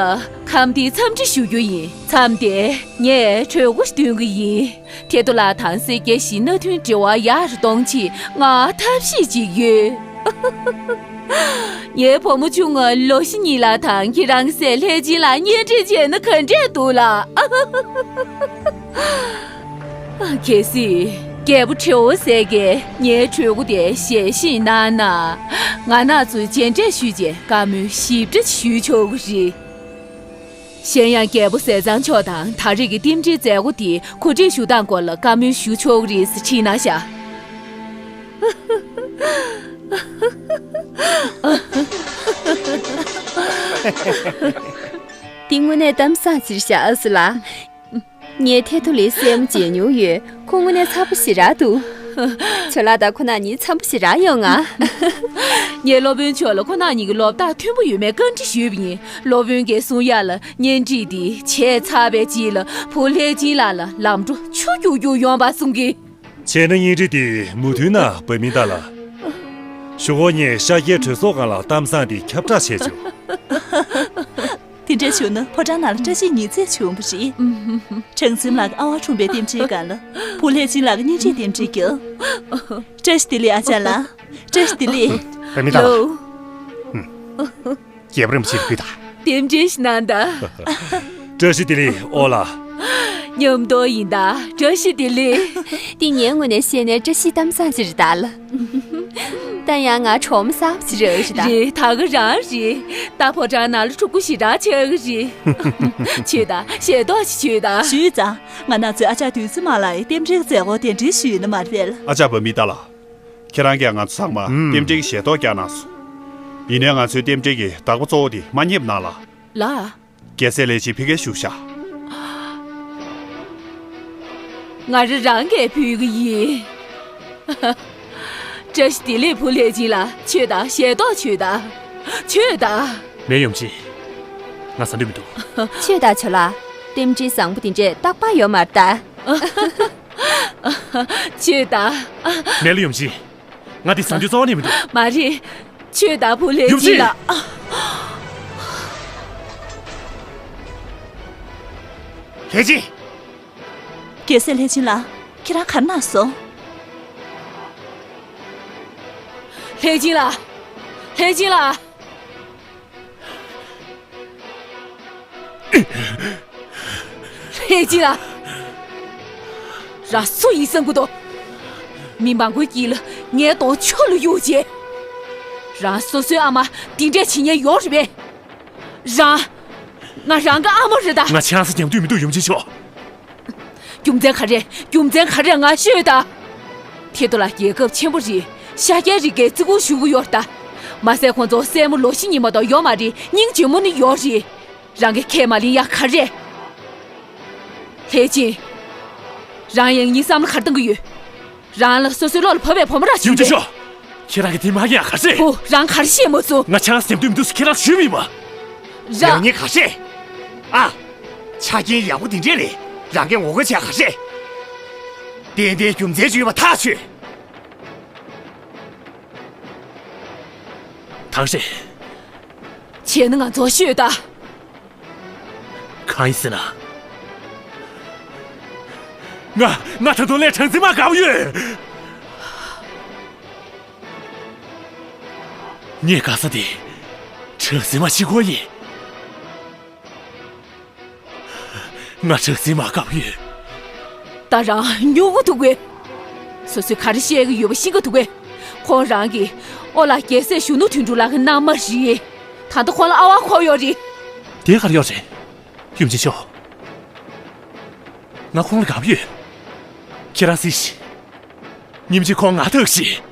ཁམས་བདེའི་འཚམས་འདྲི་ཞུ་རྒྱུ་ཡིན། མཚམས་དེར་ངས་གྲོས་འགོ་ཞིག་འདོན་གྱི་ཡིན། ཐེ་ཏོ་ལགས་དང་སེར་སྐྱའི་གཞིས་མནའ་མཐུན་འབྲེལ་བ་ཡར་གཏོང་ཆེད་ང་ཐབས་ཤེས་ཅིག་ཡོད། ངའི་བུ་མོ་ཆུང་ང་ལོ་བཞི་གཉིས་ལ་དང་ཁྱེད་རང་སྲས་ལྷས་སྦྱིན་ལ་གཉེན་སྒྲིག་བྱས་ན་ག་འདྲས་འདུག་ལགས། གལ་སྲིད་རྒྱལ་པོ་ཁྲེའུ་སེ་གིས་ངའི་གྲོས་འགོ་དེ་ཞལ་བཞེས་གནང་ན། ང་རང་ཚོ་མཇལ་འཕྲད་ཞུས་རྗེས་བཀའ་མོལ་ཞིབ་ཕྲ་ཞུས་ཆོག་གི་རེད། གཞན་ཡང་རྒྱལ་པོ་ཟས་གཙང་མཆོག་དང་ད་རེས་ཀྱི་རྟེན་འབྲེལ་མཛད་སྒོ་དེ་གོ་སྒྲིག་ཞུ་སྟངས་སྐོར་ལ་བཀའ་མོལ་ཞུ་ཆོག་གི་རེད་ཟེར་དྲིས་གནང་ཤག། འདི་དངོས་གནས་གཏམ་བཟང་ཅིག་རེད་ཤག་ཨ་སུ་ལགས། ངས་ཐེ་ཐོ་ལིའི་སྲས་མོ་མཇལ་མྱོང་ཡོད། ཁོ་དངོས་གནས་འཚམ་པོ་ཞེ་དྲག་འདུག། ཇོ་ལགས་དང་ཁོ་རྣམ་གཉིས་འཚམ་པོ་ཞེ་དྲག་ཡོད་ང་། ངས་སློབ་དཔོན་མཆོག་ལ་ཁོ་རྣམ་གཉིས་ཀྱི་ལོ་རྟགས་མཐུན་པོ་ཡོད་མེད་བཀའ་འདྲི་ཞུས་པ་ཡིན། སློབ་དཔོན་གྱིས་གསུང་ཡག་ལ་གཉེན་སྒྲིག་འདི་བྱས་ཚར་བའི་རྗེས་ལ་བུ་ལྷས་སྦྱིན་ལགས་ལ་ལམ་འགྲོ་ཆུ་རྒྱུག་རྒྱུག་ཡོང་བ་གསུང་གི། བྱས་ན་གཉེན་སྒྲིག་འདི་མུ་མཐུད་གནང་བུད་མེད་དག་ལ། ཞོགས་ཀས་ངས་ཤཱཀྱའི་གྲོས་ཚོགས་སྒང་ལ་གཏམ་བཟང་འདི་ཁྱབ་བསྒྲགས་བྱས་ཆོག། དེ་འདྲ་བྱུང་ན་ཕོ་བྲང་ནང་ལ་བཀྲ་ཤིས་ཉི་ཚེ་བྱུང་བ་རེད། གྲངས་འཛིན་ལགས་ཀྱི་ཨ་ཝ་འཁྲུངས་པའི་རྟེན་འབྲེལ་སྒང་ལ་བུ་ལྷས་སྦྱིན་ལགས་ཀྱི་གཉེན་སྒྲིག་རྟེན་འབྲེལ་རྒྱབ། བཀྲ་ཤིས་བདེ་ལེགས་ཨ་ཅག་ལགས། བཀྲ་ཤིས་བདེ་ལེགས། བུད་མེད་དག་ལ། ལོ། རྒྱལ་པོ་རིན་པོ་ཆེར་ཕུལ་དང་། རྟེན་འབྲེལ་ཞིག་གནང་དང་། བཀྲ་ཤིས་བདེ་ལེགས་ཨོ་ལགས། མཉམ་དུ་ཡིན་ད། བཀྲ་ཤིས་བདེ་ལེགས། འདི་ངའི་ངོས་ནས་བཤད་ན་བཀྲ་ཤིས་གཏམ་བཟང་ཞིག་རེད་ད་ལ། ད་ཡང་ང་གྲོགས་མོ་གསར་པ་ཞིག་རག་རེད་ད། རེད་ད་ག་རང་རེད། ད་ཕོ་བྲང་ནང་ལ་ཕྲུ་གུ་ཞེ་དྲག་ཆགས་ཀྱི་རེད། མཆོད་ད་ཞལ་ཏོག་ཅིག་མཆོད་ད། ཞུས་ཙང་ང་རང་ཚོས་ཨ་ཅག་བདུད་རྩི་མ་ལགས་ཡི་རྟེན་འབྲེལ་མཛད་སྒོ་གདན་འདྲེན་ཞུས་ཡོད་ན་མ་རེད་པས། ཨ་ཅག་བུད་མེད་ད་ལ། ཁྱེད་རང་གིས་ང་ཚོ་ཚང་མ་ཨུམ། རྟེན་འབྲེལ་གྱི་ཞལ་ཏོག་བཀྱག་གནང་སོང་། ཡིན་ནའི་ང་ཚོའི་རྟེན་འབྲེལ་གྱི་བདག་པོ་གཙོ་བོ་དེ་མ་རྙེད་གནང་ལ། ལགས། རྒྱལ་སྲས་ལྷས་སྦྱིན་ཕ་གིར་བཞུགས་ཤག། ང་རང་རང་གིས་ཕུལ་གྱི་ཡིན། བཀྲ་ཤིས་བདེ་ལེགས་བུ་ལྷས་སྦྱིན་ལགས། མཆོད་ད་ཞལ་ཏོག་མཆོད་ད། མཆོད་ད། ལགས་ཡུམ་ཆེན། ང་ཟ་འདོད་མི་འདུག། མཆོད་ད་ཇོ་ལགས། རྟེན་འབྲེལ་བཟང་པོ་དེ་འདྲས་རྟག་པར་ཡོད་མ་རེད་ད། མཆོད་ད། མེད་ལགས་ཡུམ་ཆེན། ང་འདི་ཟ་རྒྱུ་རྩ་བ་ནས་མི་འདུག། མ་རེད། མཆོད་ད་བུ་ལྷས་སྦྱིན་ལགས། ལྷས་སྦྱིན། རྒྱལ་སྲས་ལྷས་སྦྱིན་ལགས། ཁྱེད་རང་ག་རེ་གནང་སོང་། ལྷས་སྦྱིན་ལགས། ལྷས་སྦྱིན་ལགས། ལྷས་སྦྱིན་ལགས། རང་སུ་ཡིན་བསམ་གྱི་འདུག། མི་མང་པོའི་དཀྱིལ་ལ་ངའི་གདོང་ཆུ་ལ་གཡུགས་བྱས། རང་སོ་སོའི་ཨ་མ་འདི་འདྲས་བྱེད་མཁན་ཡོད་རེད་པས། རང་། ང་རང་གི་ཨ་མ་རེད་ད། ང་ཆང་ས་ཉམས་དུས་མི་འདུག་ཡུམ་ཆེན་མཆོག། རྒྱུ་མཚན་ག་རེ། རྒྱུ་མཚན་ག་རེ་ང་ཤོད་ད། ཐེ་ཏོ་ལ་རྒྱལ་ཁབ་ཆེན་པོ་རེད། ཤཱཀྱའི་རིགས་ཀྱིས་བརྩི་བཀུར་ཞུ་གི་ཡོད་ད། མ་ཟད་ཁོང་ཚོ་སྲས་མོ་ལོ་བཞི་གཉིས་མ་གཏོགས་ཡོད་མ་རེད། སྙིང་རྗེ་མོ་ནི་ཡོད་རེད། རང་གིས་ཁས་མ་ལེན་ཡག་ག་རེ། ལྷས་སྦྱིན། རང་ཡང་སྙིང་བསམ་བློ་ག་རེ་བཏང་གི་ཡོད། རང་ལ་སོ་སོའི་བློ་ལ་བབས་པའི་བུ་མོ་ར་ཞིག་ཡུམ་ཆེན་མཆོག། ཁྱེད་རང་གིས་དེ་མ་ཡིན་ཡག་ག་རེ། ཧུ། རང་ག་རེ་བཤད་མ་སོང་། ང་ཆང་ཟེམ་དུས་མི་འདུག་ཟེར་ཁྱེད་རང་ཞུས་མིན་པ། རང་ཉིད་ག་རེ། ཨ། ཆ་རྐྱེན་ཡག་པོ་འདི་འདྲས་ལས་རང་གིས་ངོ་རྒོལ་བྱས་ག་རེ། ཏན་ཏན་རྒྱུ་མཚན་ཅིག་ཡོད་པ་ཐག་ཆོད། ཐང་ཧྲེང་། བྱས་ན་ང་ཚོར་ཤོད་དང་། གང་ཡིན་ཟེར་ན། ང་ང་ད་དུང་ལས་གྲངས་འཛིན་མ་དགའ་བོ་ཡོད། ངས་དགའ་ས་དེ་གྲངས་འཛིན་མ་གཅིག་པོ་ཡིན། ང་གྲངས་འཛིན་མ་དགའ་བོ་ཡོད། ད་རང་སྨྱུ་གུ་འདུག་གས། སོ་སོས་ག་རེ་བཤད་ཀྱི་ཡོད་པ་ཤེས་ཀྱི་འདུག་གས། ཁོང་རང་གི་ཨོ་ལགས་རྒྱལ་སྲས་གཞོན་ནུ་དོན་གྲུབ་ལགས་ཀྱི་མནའ་མ་རེད། ད་ལྟ་ཁོང་ལ་ཨ་ཝ་འཁོར་ཡོད་རེད། དེ་ག་རེ་ཡོད་རེད། ཡུམ་ཆེན་མཆོག་ང་ཁོང་ལ་དགའ་བོ་ཡོད། ཁྱེད་རང་གཟིགས་ཤིག་ཉིན་གཅིག་ཁོང་ང་ཐུག་ཤིག་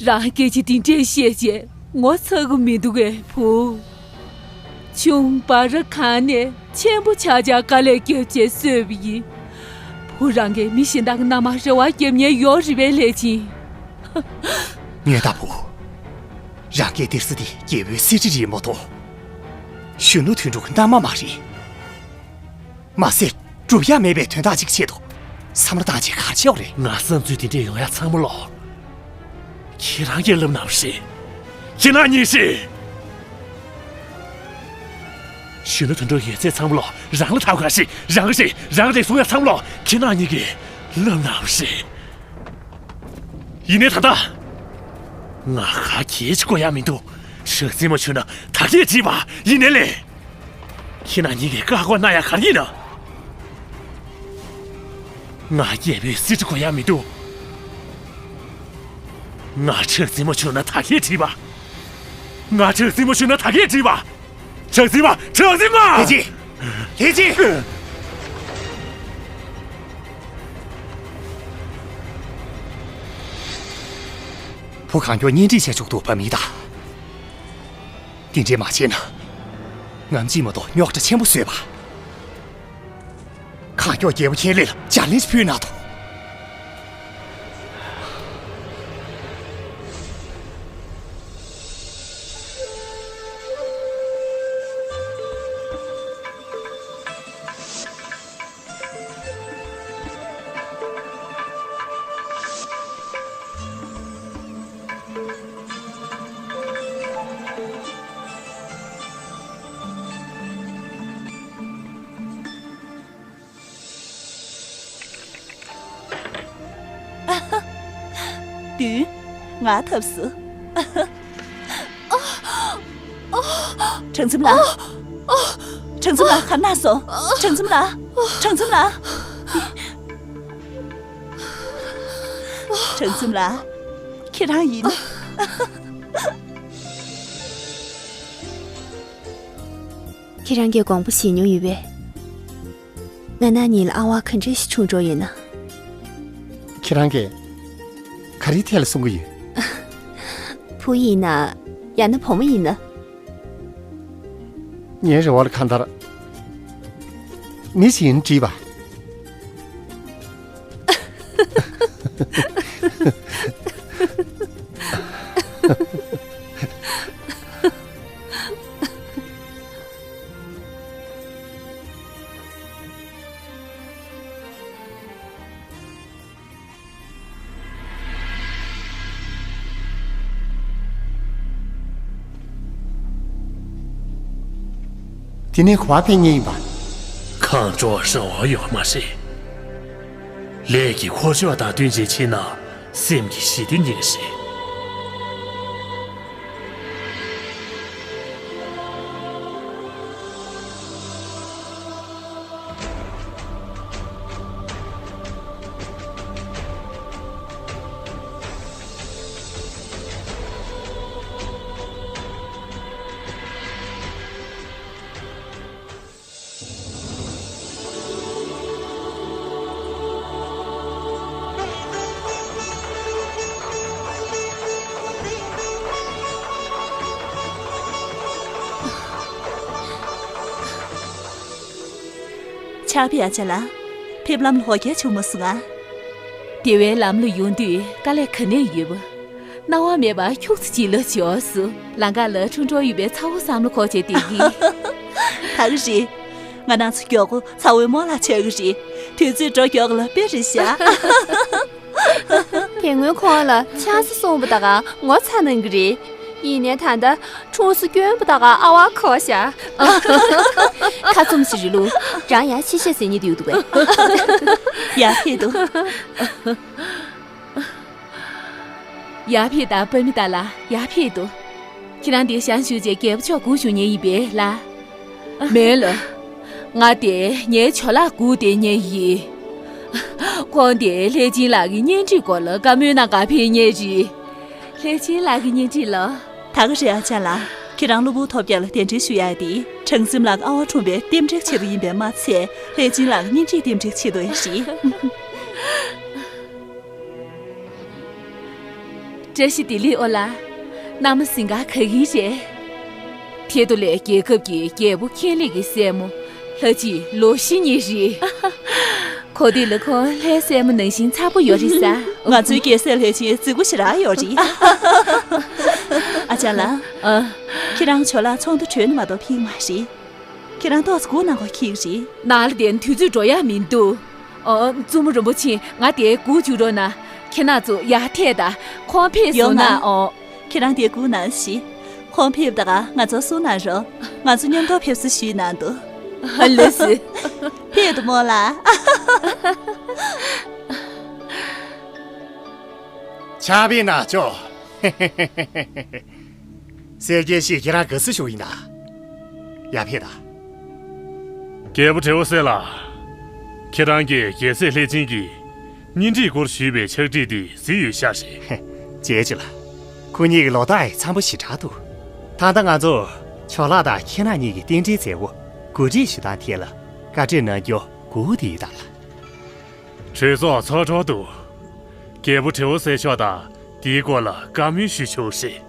རང་སྐད་ཆ་འདི་འདྲས་བཤད་བྱས་ངོ་ཚ་གི་མི་འདུག་གས་བུ། ཆུང་བར་གང་ནས་ཆེན་པོ་ཆགས་ཆགས་དཀའ་ལས་བརྒྱབ་བྱས་གསོས་པ་ཡིན། བུ་རང་གིས་མི་གཞན་དག་གི་མནའ་མར་རེ་བ་རྒྱབ་ཉེན་ཡོད་རེད་པས་ལྷས་བྱིན། ངའི་ལྟ་བུ། རང་སྐད་སྟེར་ས་དེ་རྒྱལ་པོའི་གསེར་ཁྲི་རེད་མ་གཏོགས། གཞོན་ནུ་དོན་གྲུབ་ཀྱི་མནའ་མ་མ་རེད། མ་ཟད། སྒྲུབ་ཡ་མེད་པའི་དོན་དག་ཅིག་ཆེད་དུ་བསམ་བློ་བཏང་བྱས་ག་རེ་བྱས་པ་རེད། ང་བསམ་ཚུལ་དེ་འདྲས་ཡོང་ཡ་ཚང་མ་ལོག་ཁྱེད་རང་གིས་ལབ་ནའང་རེད། ཁྱེད་རང་གཉིས་རེད། གཞོན་ནུ་དོན་གྲུབ་ཡོད་ཚད་ཚང་མ་ལོག་རང་ལ་ཐོབ་ག་རེད། རང་རེད། རང་རེད་གསུང་ཡ་ཚང་མ་ལོག་ཁྱེད་རང་གཉིས་ཀྱིས་ལབ་ནའང་རེད། ཡིན་ནའི་ད་ལྟ། ང་ག་གེ་ཅིག་དགོས་ཡ་མི་འདུག་གྲངས་འཛིན་མ་བྱུང་ན་ད་གས་བྲིས་པ་ཡིན་ནའི་ལས། ཁྱེད་རང་གཉིས་ཀྱིས་བཀའ་བསྒོ་གནང་ཡ་ག་རེ་ཡིན་ན། ང་རྒྱལ་པོའི་གསེར་ཁྲི་དགོས་ཡ་མི་འདུག་ང་གྲངས་འཛིན་མ་བྱུང་ན་ད་གས་བྲིས་པ། ང་གྲངས་འཛིན་མ་བྱུང་ན་ད་གས་བྲིས་པ། གྲངས་འཛིན་མ། གྲངས་འཛིན་མ། ལྷས་བྱིན། ལྷས་བྱིན། བུ་གང་མགྱོགས་གཉེན་སྒྲིག་བྱས་ཆོག་འདུག་པ་མི་གདའ། དེ་འདྲས་མ་བྱས་ན། ངམ་གཅིག་མ་གཏོགས་རྙོག་དྲ་ཆེན་པོ་བཟོས་པ། གང་མགྱོགས་རྒྱལ་པོ་ཁྱེད་ལས་ལ་ལྗགས་ལན་ཞིག་ཕུལ་གནང་དང་། བདུན། ང་ཐབས་སུ། གྲངས་འཛིན་ལགས། གྲངས་འཛིན་ལགས་ག་ན་སོང་། གྲངས་འཛིན་ལགས། གྲངས་འཛིན་ལགས། གྲངས་འཛིན་ལགས། ཁྱེད་རང་ཡིན། ཁྱེད་རང་གིས་དགོངས་པ་བཞེས་མྱོང་ཡོད་པས། ང་ན་ནིང་ལ་ཨ་ཝ་ག་འདྲ་ཞིག་བྱུང་འགྲོ་ཡོད་ན། ཁྱེད་རང་གིས་ག་རེའི་ཐད་ལ་གསུང་གི་ཡོད། བུ་ཡིན་ན། ཡང་ན་བུ་མོ་ཡིན་ན། ངའི་རེ་བ་ལ་གང་ལྟར། མི་ཞིག་ཡིན་བྲིས་པ། དེ་ནས་ག་པར་ཕེབས་མཁན་ཡིན་པ། གང་འགྲོ་བ་རང་དབང་ཡོད་མ་རེད། ལས་ཀྱི་འཁོར་ཕྱོགས་དང་བསྟུན་བྱས་ཕྱིན་ན་སེམས་ཀྱི་ཞི་བདེ་རྙེད་རེད། ཆར་པའི་ཨ་ཅག་ལགས། ཕེབས་ལམ་ལ་འོ་བརྒྱལ་བྱུང་མ་སོང་ང་། བདེ་བའི་ལམ་ལ་ཡོང་དུས་དཀའ་ལས་ག་ནས་ཡོད་པ། སྣང་བ་མེད་པར་ཁྱུག་ཙམ་ཅིག་ལ་འབྱོར་སོང་། ལམ་ཁ་ལ་ཁྲུང་ཁྲུང་ཡོད་པའི་ཚ་བོ་བསམ་བློ་འཁོར་བྱས་བསྡད་ཀྱིན། ད་ག་རེད། ང་རང་ཚོ་མགྱོགས་པོ་ཚ་བོའི་རྨོ་ལགས་ཆགས་ཀྱི་རེད། དུས་ཚོད་འགྲོ་མགྱོགས་ལ་དཔེ་རེད་ཤག་དེ་སྔོན་ཁོང་ལ་ཆང་ས་སོང་བ་ད་ག་ངོ་ཚ་གནང་གི་རེད། ཡིན་ནའི་ད་ལྟ་ཁྲུང་ས་སྐྱོན་པ་ད་ག་ཨ་བ་ཁོ་ཤག་ཁ་བཙུམ་ཞིག་རེད་ལུགས། རང་ཡང་ཤི་ཤ་ཟེར་ཉེ་དུས་འདུག་པས། ཡར་ཕེབས་འདུག་ཡར་ཕེབས་དང་པ་མི་ཏཱ་ལ་ཡར་ཕེབས་འདུག་ཁྱེད་རང་འདིར་བཞེངས་བཞུགས་བྱས་རྒྱལ་པོ་མཆོག་སྒུག་བཞུགས་མཁན་ཡིན་པས་ལགས། མེད་ལགས། ང་དེ་ངའི་ཇོ་ལགས་སྒུག་བསྡད་མཁན་ཡིན། ཁོང་དེ་ལྷས་སྦྱིན་ལགས་ཀྱི་གཉེན་སྒྲིག་སྐོར་ལ་བཀའ་མོལ་གནང་གར་ཕེབས་མཁན་རེད། ལྷས་སྦྱིན་ལགས་ཀྱི་གཉེན་སྒྲིག་ལགས། ད་ག་རེད་ཨ་ཅག་ལགས། ཁྱེད་རང་གློ་བུར་ཐོལ་རྒྱག་ལ་གདན་འདྲེན་ཞུ་ཡག་དེ་གྲངས་འཛིན་ལགས་ཀྱི་ཨ་བ་འཁྲུངས་པའི་རྟེན་འབྲེལ་ཆེད་དུ་ཡིན་པས་མ་ཚད་ལྷས་སྦྱིན་ལགས་ཀྱི་གཉེན་སྒྲིག་རྟེན་འབྲེལ་ཆེད་དུ་ཡང་རེད། བཀྲ་ཤིས་བདེ་ལེགས་ཨོ་ལགས། མནའ་མ་ཟིན་ག་ག་གིན་རེད། ཐད་དུ་ལས་རྒྱལ་ཁབ་ཀྱི་རྒྱལ་པོ་མཁྱེན་ལེགས་ཀྱི་སྲས་མོ་ལྷ་གཅིག་ལོ་བཞི་གཉིས་རེད། གོ་དུས་ལ་ཁོང་ལྷའི་སྲས་མོ་ནང་བཞིན་མཚར་པོ་ཡོད་རེད་ས། ང་ཚོའི་རྒྱལ་སྲས་ལྷས་སྦྱིན་རྫིག་པོ་ཞེ་དྲག་ཡོད་རེད། ཨ་ཅག་ལགས། ཨ། ཁྱེད་རང་ཇོ་ལགས་ཚོགས་འདུ་གྲོལ་ནས་མ་གཏོགས་ཕེབས་མ་རེད། ཁྱེད་རང་ཏོག་ཙམ་སྒུག་གནང་དགོས་ཁེལ་རེད། ནང་ལ་བསྡད་ན་དུས་ཚོད་འགྲོ་ཡག་མི་འདུག་ཨོ། བཙུན་མོ་རིན་པོ་ཆེ། ང་དེར་སྒུག་བཅུག་རོགས་གནང་། ཁྱེད་རྣམ་ཚོ་ཡར་ཐད་དང་། ཁོང་ཕེབས་སོང་ན། ཡོང་ང་། ཨོ། ཁྱེད་རང་དེར་སྒུག་གནང་ཞིག་ཁོང་ཕེབས་དང་ང་ཚོར་གསུང་གནང་རོགས། ང་ཚོ་མཉམ་དུ་ཕེབས་བསུ་ཞུས་གནང་འདུག་ལགས་སོ། ཕེབས་འདུག་མོ་ལགས། ཆར་པའི་ནག་ཅོ། གསལ་རྒྱལ་ཞིག་ཁྱེད་རང་དགའ་བསུ་ཞུ་ཡིན་ད། ཡར་ཕེབས་དང་། རྒྱལ་པོ་བྲེ་བོ་སེ་ལགས། ཁྱེད་རང་གིས་རྒྱལ་སྲས་ལྷས་སྦྱིན་གྱི་གཉེན་སྒྲིག་སྐོར་ཞུས་པའི་ཕྱག་བྲིས་འདི་གཟིགས་ཡོད་ཤག་རེད། བྱས་ཅི་ལ། ཁོ་གཉིས་ཀྱི་ལོ་རྟགས་ཡང་འཚམ་པོ་ཞེ་དྲག་འདུག་ད་ལྟ་ང་ཚོ་ཇོ་ལགས་དང་ཁྱེད་རང་གཉིས་ཀྱི་རྟེན་འབྲེལ་མཛད་སྒོ་གོ་སྒྲིག་ཞུ་སྟངས་ཐད་ལ་བཀའ་འདྲི་གནང་རྒྱུ་སྒུག་བསྡད་ཡོད་ད་ལགས། གྲོས་ཚོགས་ཚོགས་གྲོལ་འདུག་རྒྱལ་པོ་བྲེ་བོ་སེ་མཆོག་དང་དེའི་སྐོར་ལ་བཀའ་མོལ་ཞུ་ཆོག་རེད།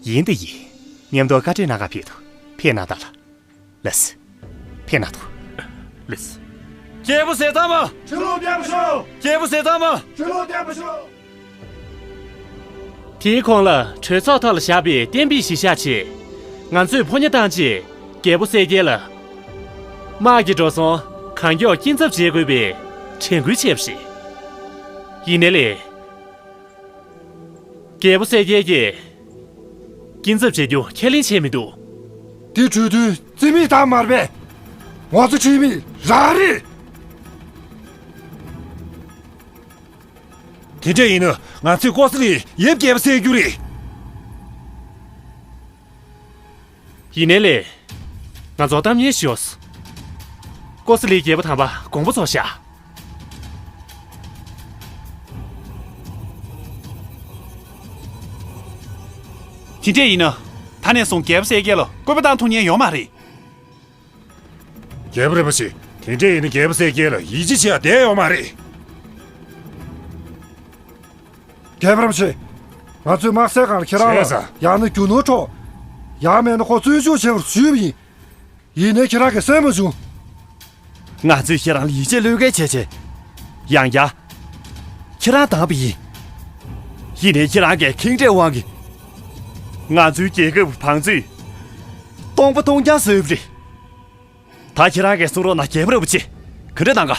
ཡིན་ད་ཡིན། མཉམ་དུ་བཀའ་འདྲི་གནང་གར་ཕེབས་འདུག་ཕེབས་གནང་དང་ལགས། ལགས་སོ། ཕེབས་གནང་དང་། ལགས་སོ། རྒྱལ་པོ་ཟས་གཙང་མ། ཁྲི་ལོ་བརྟན་པར་ཤོག་རྒྱལ་པོ་ཟས་གཙང་མ། ཁྲི་ལོ་བརྟན་པར་ཤོག་དེའི་གོང་ལ་གྲོས་ཚོགས་ཐོག་ལ་བཞག་པའི་གཏན་འབེབས་གཞིར་བཞག་བྱས། ང་ཚོས་ཕོ་ཉ་བཏང་རྗེས་རྒྱལ་པོ་གསལ་རྒྱལ་ལ། དམག་གི་འགྲོ་སོང་གང་མགྱོགས་སྐྱིན་ཚབ་བྱེད་དགོས་པའི་དྲན་སྐུལ་བྱས་པ་རེད། ཡིན་ནའི་ལས། རྒྱལ་པོ་གསལ་རྒྱལ་གྱིས་སྐྱིན་ཚབ་བྱེད་རྒྱུ་ཁས་ལེན་བྱས་མི་འདུག་དེ་གྲོས་མཐུན་རྩིས་མེད་བཏང་མ་རེད་པས། ང་ཚོ་ཁྲིམས་མེད་རང་རེད། དེ་འདྲ་ཡིན་ན་ང་ཚོས་ཀོ་ས་ལི་ཡབ་རྒྱལ་པོ་བསད་རྒྱུ་རེད། ཡིན་ནའི་ལས། ང་ཚོ་གཏམ་ངན་ཤོས། ཀོ་ས་ལི་རྒྱལ་པོ་དམ་པ་དགོངས་པ་རྫོགས་ཤག་དེ་འདྲ་ཡིན་ན། ད་ནས་བཟུང་རྒྱལ་པོ་གསལ་རྒྱལ་ལ་བསྐུལ་མ་བཏང་ཐུབ་མཁན་ཡོད་མ་རེད། རྒྱལ་པོ་རིན་པོ་ཆེ། དེ་འདྲ་ཡིན་ན་རྒྱལ་པོ་གསལ་རྒྱལ་ལ་ཡིད་ཆེས་བྱེད་ཡ་བསྡད་ཡོད་མ་རེད། རྒྱལ་པོ་རིན་པོ་ཆེ། ང་ཚོས་དམག་སའི་སྒང་ལ་ཁྱེད་རང་ལ། བྱས་ཙང་། ཡང་ན་རྒྱུ་ནོར་འཕྲོག་ཡང་མིན་ན་ཁོ་བཙོན་འཇུག་བྱེད་པར་ཞུས་པ་ཡིན། ཡིན་ནའི་ཁྱེད་རང་གིས་གསན་མ་བྱུང་། ང་ཚོས་ཁྱེད་རང་ལ་ཡིད་ཆེས་བློས་འགེལ་བྱས་བྱས། ཡང་བསྐྱར། ཁྱེད་རང་བདམས་པ་ཡིན། ཡིན་ནའི་ཁྱེད་རང་གིས་ཁེངས་དྲེགས་དབང་གིས། ང་ཚོའི་རྒྱལ་ཁབ་ཀྱི་བང་མཛོད། སྟོང་པ་སྟོང་རྐྱང་བཟོས་པ་རེད། ད་ཁྱེད་རང་གིས་གསུང་རོགས་གནང་། རྒྱལ་པོ་རིན་པོ་ཆེ། ག་འདྲ་གནང་ག་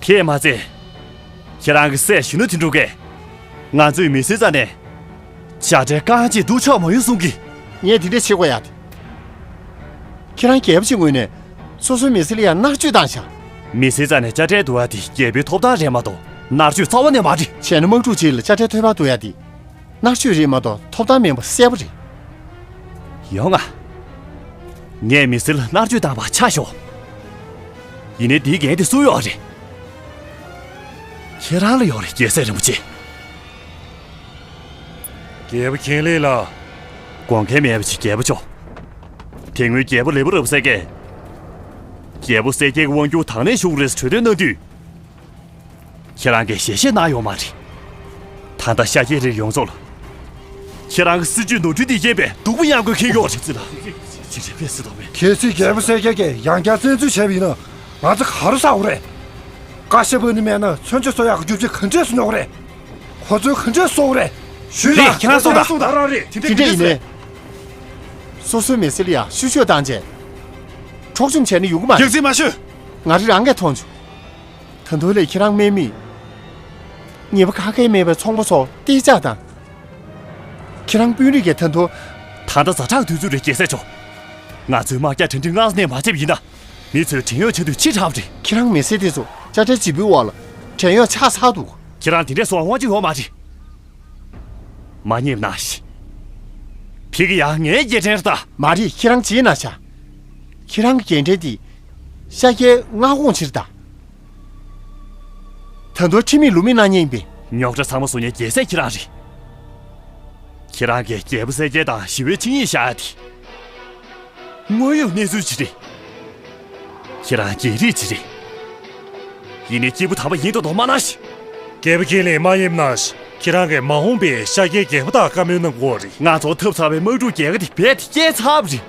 དེས་མ་ཚད། ཁྱེད་རང་གི་སྲས་གཞོན་ནུ་དོན་གྲུབ་ཀྱིས་ང་ཚོའི་མི་སེར་རྩ་ནས་དཔྱ་ཁྲལ་རྐང་གཅིག་བསྡུ་ཆོག་མ་ཡོང་གསུང་གི། ངས་དེ་འདྲ་བྱེད་དགོས་ཡ་དེ། ཁྱེད་རང་རྒྱལ་པོ་ཆེའི་ངོས་ནས་སོ་སོའི་མི་སེར་ལ་ཡང་མནར་གཅོད་བཏང་ཤག་མི་སེར་རྩ་ནས་དཔྱ་ཁྲལ་བསྡུ་བ་དེ་རྒྱལ་པོའི་ཐོབ་ཐང་རེད་མ་གཏོགས་མནར་གཅོད་རྩ་བ་ནས་མ་རེད། བྱས་ན་དམག་འཁྲུག་ཅིག་ལ་དཔྱ་ཁྲལ་ཐོལ་པར་བསྡུ་ཡ་དེ། མནར་གཅོད་རེད་མ་གཏོགས་ཐོབ་ཐང་མིན་པ་གསལ་པོ་རེད། ཡོང་ང་། ངས་མི་སེར་ལ་མནར་གཅོད་བཏང་བ་ཆ་ཞོག་ཡིན་ནའི་འདིའི་འགན་དེ་སུ་ཡོད་རེད། ཁྱེད་རང་ལ་ཡོད་རེད། རྒྱལ་སྲས་རིན་པོ་ཆེ། རྒྱལ་པོ་མཁྱེན་ལེགས་ལགས། དགོངས་འགལ་མེད་པ་ཞིག་རྒྱལ་པོ་མཆོག་དེ་སྔོན་རྒྱལ་པོ་ལེ་པོ་རབ་གསལ་རྒྱལ། རྒྱལ་པོ་གསལ་རྒྱལ་གྱི་དབང་སྒྱུར་དང་ལེན་ཞུ་གི་རེད་ཟེར་གྲོས་བསྡུར་གནང་དུས། ཁྱེད་རང་གིས་ཞལ་བཞེས་གནང་ཡོད་མ་རེད། ད་ལྟ་ཤར་རྒྱལ་རིགས་ཡོངས་རྫོགས་ལ། ཁྱེད་རང་གི་སྲིད་ཇུས་ནོར་འཁྲུལ་དེ་རྐྱེན་པས་སྡུག་པོ་མྱངས་དགོས་ཁེལ་ཡོད་རེད། ཅི་ལ་ཅི་རེད་པས་སྲིད་དོགས་མེད། གལ་སྲིད་རྒྱལ་པོ་གསལ་རྒྱལ་གྱིས་ཡང་བསྐྱར་བཙན་འཛུལ་བྱས་པ་ཡིན་ན་ང་ཚོ་ག་རུ་ཟ་དགོས་རེད། བཀའ་ཤག་པ་ནི་མེད་ན་མཚོན་ཆ་བཟོ་ཡག་གི་རྒྱུ་ཆ་ག་འདྲས་སུ་ཉོ་གི་རེད། གོ་མཚོན་ག་འདྲས་བཟོ་གི་རེད། ཞུས་རེད། ཁྱེད་རང་གསུངས་དང་། རང་རེད། དེ་འདྲ་ཡིན་ནའི། སོ་སོའི་མི་སེར་ལ་ཡང་བཤུ་གཞོག་བཏང་རྗེས། འཕྲོག་བཅོམ་བྱས་ན་ཡོང་གི་མ་རེད། རྒྱག་རྩིས་མ་ཤོད། ང་རང་རང་གིས་མཐོང་བྱུང་། ད་དུང་ལས་ཁྱེད་རང་དམག་མིས། ཉེས་པ་ག་གེ་མེད་པའི་ཚོང་པ་ཚོ་ཏོག་ཙམ་དང་། ཁྱེད་རང་དཔོན་རིགས་ཀྱིས་ད་དུང་། ད་ལྟ་ཛ་དྲག་དུས་ཚོད་རེད། རྒྱལ་སྲས་མཆོག་ང་ཚོའི་དམག་རྒྱགས་གྲ་སྒྲིག་སྔར་ནས་མ་བྱས་པ་ཡིན་ན། མི་ཚོས་བྲན་གཡོག་བྱེད་དུས་ཕྱི་དྲགས་པ་རེད། ཁྱེད་རང་མི་སེར་དེ་ཚོ་དཔྱ་ཁྲལ་ལྗིད་པོའི་འོག་ལ་བྲན་གཡོག་ཆགས་ཚར་འདུག་ཁྱེད་རང་དེ་འདྲས་སོང་དབང་ཆ་ཡོད་མ་རེད། མ་ཉེས་ན་ཤི། ཕི་གི་ཡང་ངའི་རྒྱལ་ཕྲན་རེད་ད། མ་རེད། ཁྱེད་རང་བྱས་ན་ཤ། ཁྱེད་རང་གི་རྒྱལ་ཕྲན་དེ་ཤ་རྒྱལ་མངའ་ཁོངས་ཕྱིར་ད། ད་དུང་ཁྲིམས་མེད་ལུགས་མེད་གནང་མཁན་ཡིན་པས། རྙོག་དྲ་ཚང་མ་བཟོ་མཁན་རྒྱལ་སྲས་ཁྱེད་རང་རེད། ཁྱེད་རང་གིས་རྒྱལ་པོ་གསལ་རྒྱལ་དང་ཞི་བའི་ཆིངས་ཡིག་བཞག་ཡ་དེ། དངོས་ཡོད་གནས་ཚུལ་ཅིག་རེད། ཁྱེད་རང་རྒྱལ་རིགས་ཅིག་རེད། ཡིན་ནའི་སྐྱེས་བུ་དམ་པ་ཡིན་མདོག་མདོག་མ་གནང་ཞིག་རྒྱལ་པོ་ཁས་ལེན་མ་ཡིན་ན་ཤི། ཁྱེད་རང་གིས་མ་འོངས་པའི་ཤ་རྒྱལ་རྒྱལ་པོ་དག་བཀའ་མོལ་གནང་དགོས་རེད། ང་ཚོ་འཐབ་ཚར་བའི་དམག་འཁྲུག་རྒྱལ་ཁ་དེ་རྦད་དེ་བསྐྱལ་ཚར་བ་རེད།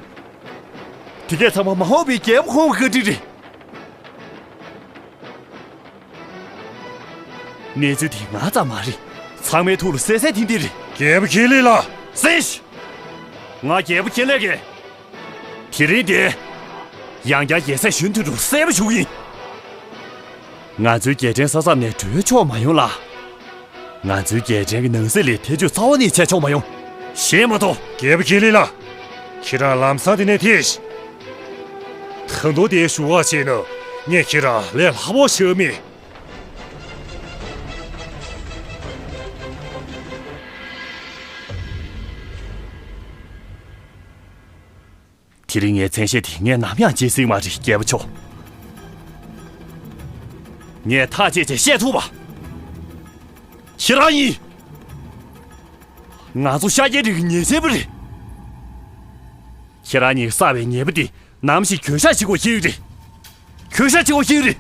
དེ་གས་ཚང་མ་མ་འོངས་པའི་རྒྱལ་པོ་ཁོང་གི་བཀའ་དྲིན་རེད། གནས་ཚུལ་དེ་ང་ཙམ་མ་རེད། ཚང་མའི་ཐུགས་ལ་གསལ་གསལ་ཐིང་ཐིང་རེད། རྒྱལ་པོ་ཁས་ལེན་ལགས། གསན་ཞིག་ང་རྒྱལ་པོ་ཁས་ལེན་གྱིས། དེ་རིང་འདི། ཡང་བསྐྱར་རྒྱལ་སྲས་གཞོན་དུས་འགྲོ་གསལ་པོ་ཞུ་གི་ཡིན། ང་ཚོའི་རྒྱལ་ཕྲན་ས་མཚམས་ནས་བྲོས་ཆོག་མ་ཡོང་ལ། ང་ཚོའི་རྒྱལ་ཕྲན་གྱི་ནང་སྲིད་ལས་ཐེ་བྱུས་རྩ་བ་ནས་བྱས་ཆོག་མ་ཡོང་། ཤེས་མ་གཏོགས། རྒྱལ་པོ་ཁས་ལེན་ལགས། ཁྱེད་རང་ལམ་སང་དེ་ནས་ཐད་ཤིག་ད་དུང་དེ་ཞུ་བ་བྱས་ན་ངས་ཁྱེད་རང་ལས་སླ་པོ་ཞིག་མིན། དེ་རིང་ངའི་མཚན་ཤས་དེ་ངས་ནམ་ཡང་བརྗེད་སྲིད་མ་རེད། རྒྱལ་པོ་མཆོག་ངས་ཐག་བཅད་བྱས་བཤད་ཐུབ་པ། ཁྱེད་རང་ཡིན། ང་ཚོ་ཤ་རྒྱལ་རིགས་ཀྱི་ཉེས་ཅན་པ་རེད། ཁྱེད་རང་གཉིས་ཀྱིས་བསགས་པའི་ཉེས་པ་འདི་ནམ་ཞིག་གྱོད་བཤགས་བྱེད་དགོས་ཀྱི་རེད། གྱོད་བཤགས་བྱེད་དགོས་ཀྱི་རེད།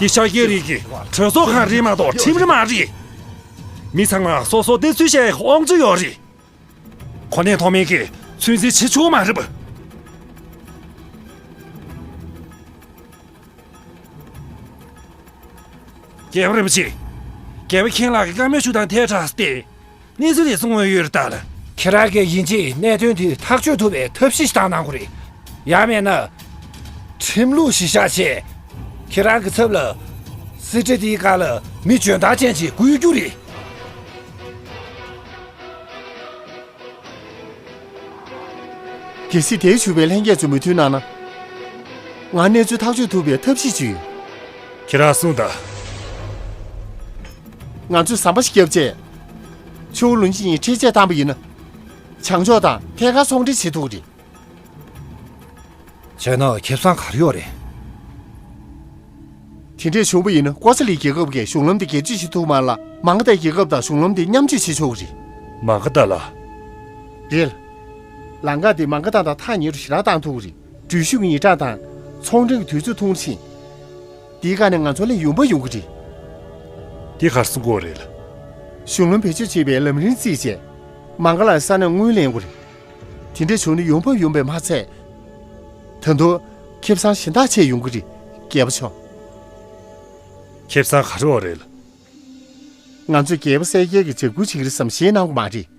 འདི་ཤ་རྒྱལ་རིགས་ཀྱི་གྲོས་ཚོགས་ཁང་རེད་མ་གཏོགས་ཁྲིམས་ར་མ་རེད། མི་ཚང་མ་སོ་སོ་གནས་ཚུལ་བཤད་ཡག་དབང་ཚད་ཡོད་རེད། གོ་གནས་མཐོ་དམན་གྱིས་ཚོད་འཛིན་བྱེད་ཆོག་མ་རེད་པ། རྒྱལ་པོ་རིན་པོ་ཆེ། རྒྱལ་པོ་མཁྱེན་ལགས་ཀྱིས་བཀའ་མོལ་ཞུ་སྟངས་ཐལ་དྲགས་ཏེ། གནས་ཚུལ་དེ་གསུང་འོས་ཡོད་རེད་ད་ལ། ཁྱེད་རང་གིས་ཡིན་གཅིག་གནད་དོན་དེ་ཐག་གཅོད་ཐུབ་པའི་ཐབས་ཤེས་ཤིག་བཏང་གནང་དགོས་རེད། ཡང་མེད་ན། ཁྲིམས་ལུགས་གཞི་བཞག་བྱས། ཁྱེད་རང་གི་ཚབ་ལ། སྲིད་ཁྲི་དེའི་སྒང་ལ་མི་འཇོན་ཐང་ཅན་ཅིག་བསྐོ་རྒྱུ་རེད། གལ་སྲིད་དེའི་ཞུ་བའི་ལྷན་རྒྱས་ཚོས་མོས་མཐུན་གནང་ན། ང་གནས་ཚུལ་ཐག་གཅོད་ཐུབ་པའི་ཐབས་ཤེས་ཅིག་ཡོད། ཁྱེད་རང་གསུངས་དང་། ང་ཚོས་ཟམ་པ་ཞིག་བརྒྱབ་རྗེས། ཆུ་བོ་ལུང་ཅིན་གཉིས་ཁྲལ་ཆད་བཏང་པ་ཡིན་ན། བྱང་ཕྱོགས་དང་ཐད་ཀར་ཚོང་འབྲེལ་བྱེད་ཐུབ་ཀྱི་རེད། བྱས་ན་ཁེ་བཟང་ག་རེ་ཡོད་རེད། དེ་འདྲས་བྱུང་བ་ཡིན་ན་ཀོ་ས་ལི་རྒྱལ་ཁབ་ཀྱིས་གཞུང་ལམ་དེ་སྒེར་གཅོད་བྱེད་ཐུབ་མ་རེད་ལ། མང་ག་ཏའི་རྒྱལ་ཁབ་དང་གཞུང་ལམ་དེ་མཉམ་སྤྱོད་བྱེད་ཆོག་གི་རེད། མང་ག་ཏ་ལ། རེད། ལམ་ཁ་དེ་མང་ག་ཏ་དང་ཐག་ཉེ་རུ་ཞེ་དྲག་བཏང་ཐུབ་ཀྱི་རེད། འགྲུལ་བཞུད་ཀྱི་ཉིན་གྲངས་དང་ཚོང་འབྲེལ་གྱི་དུས་ཚོད་ཐུང་རུ་ཕྱིན། དེའི་སྒང་ནས་ང་ཚོ་ལ་ཡོང་འབབ་ཡོང་གི་རེད། དེ་ག་རེ་གསུང་གི་ཡོད་རེད། གཞུང་ལམ་བེད་སྤྱོད་བྱེད་པའི་ལམ་རིམ་བརྩིས་རྗེས། མང་ག་ལའི་ས་ནས་དངུལ་ལེན་དགོས་རེད། དེ་འདྲས་བྱུང་ན་ཡོང་འབབ་ཡོང་བས་མ་ཚད། ད་དུང་ཁེ་བཟང་གཞན་དག་ཆེ་ཡོང་གི་རེད། རྒྱལ་པོ་མཆོག་ཁེ་བཟང་ག་རེ་ཡོད་རེད། ང་ཚོས་རྒྱལ་པོ་གསལ་རྒྱལ་གྱི་འཇབ་རྒོལ་བྱེད་ཀྱི་རེད་བསམ་ཞེད་གནང་གི་མ་རེད།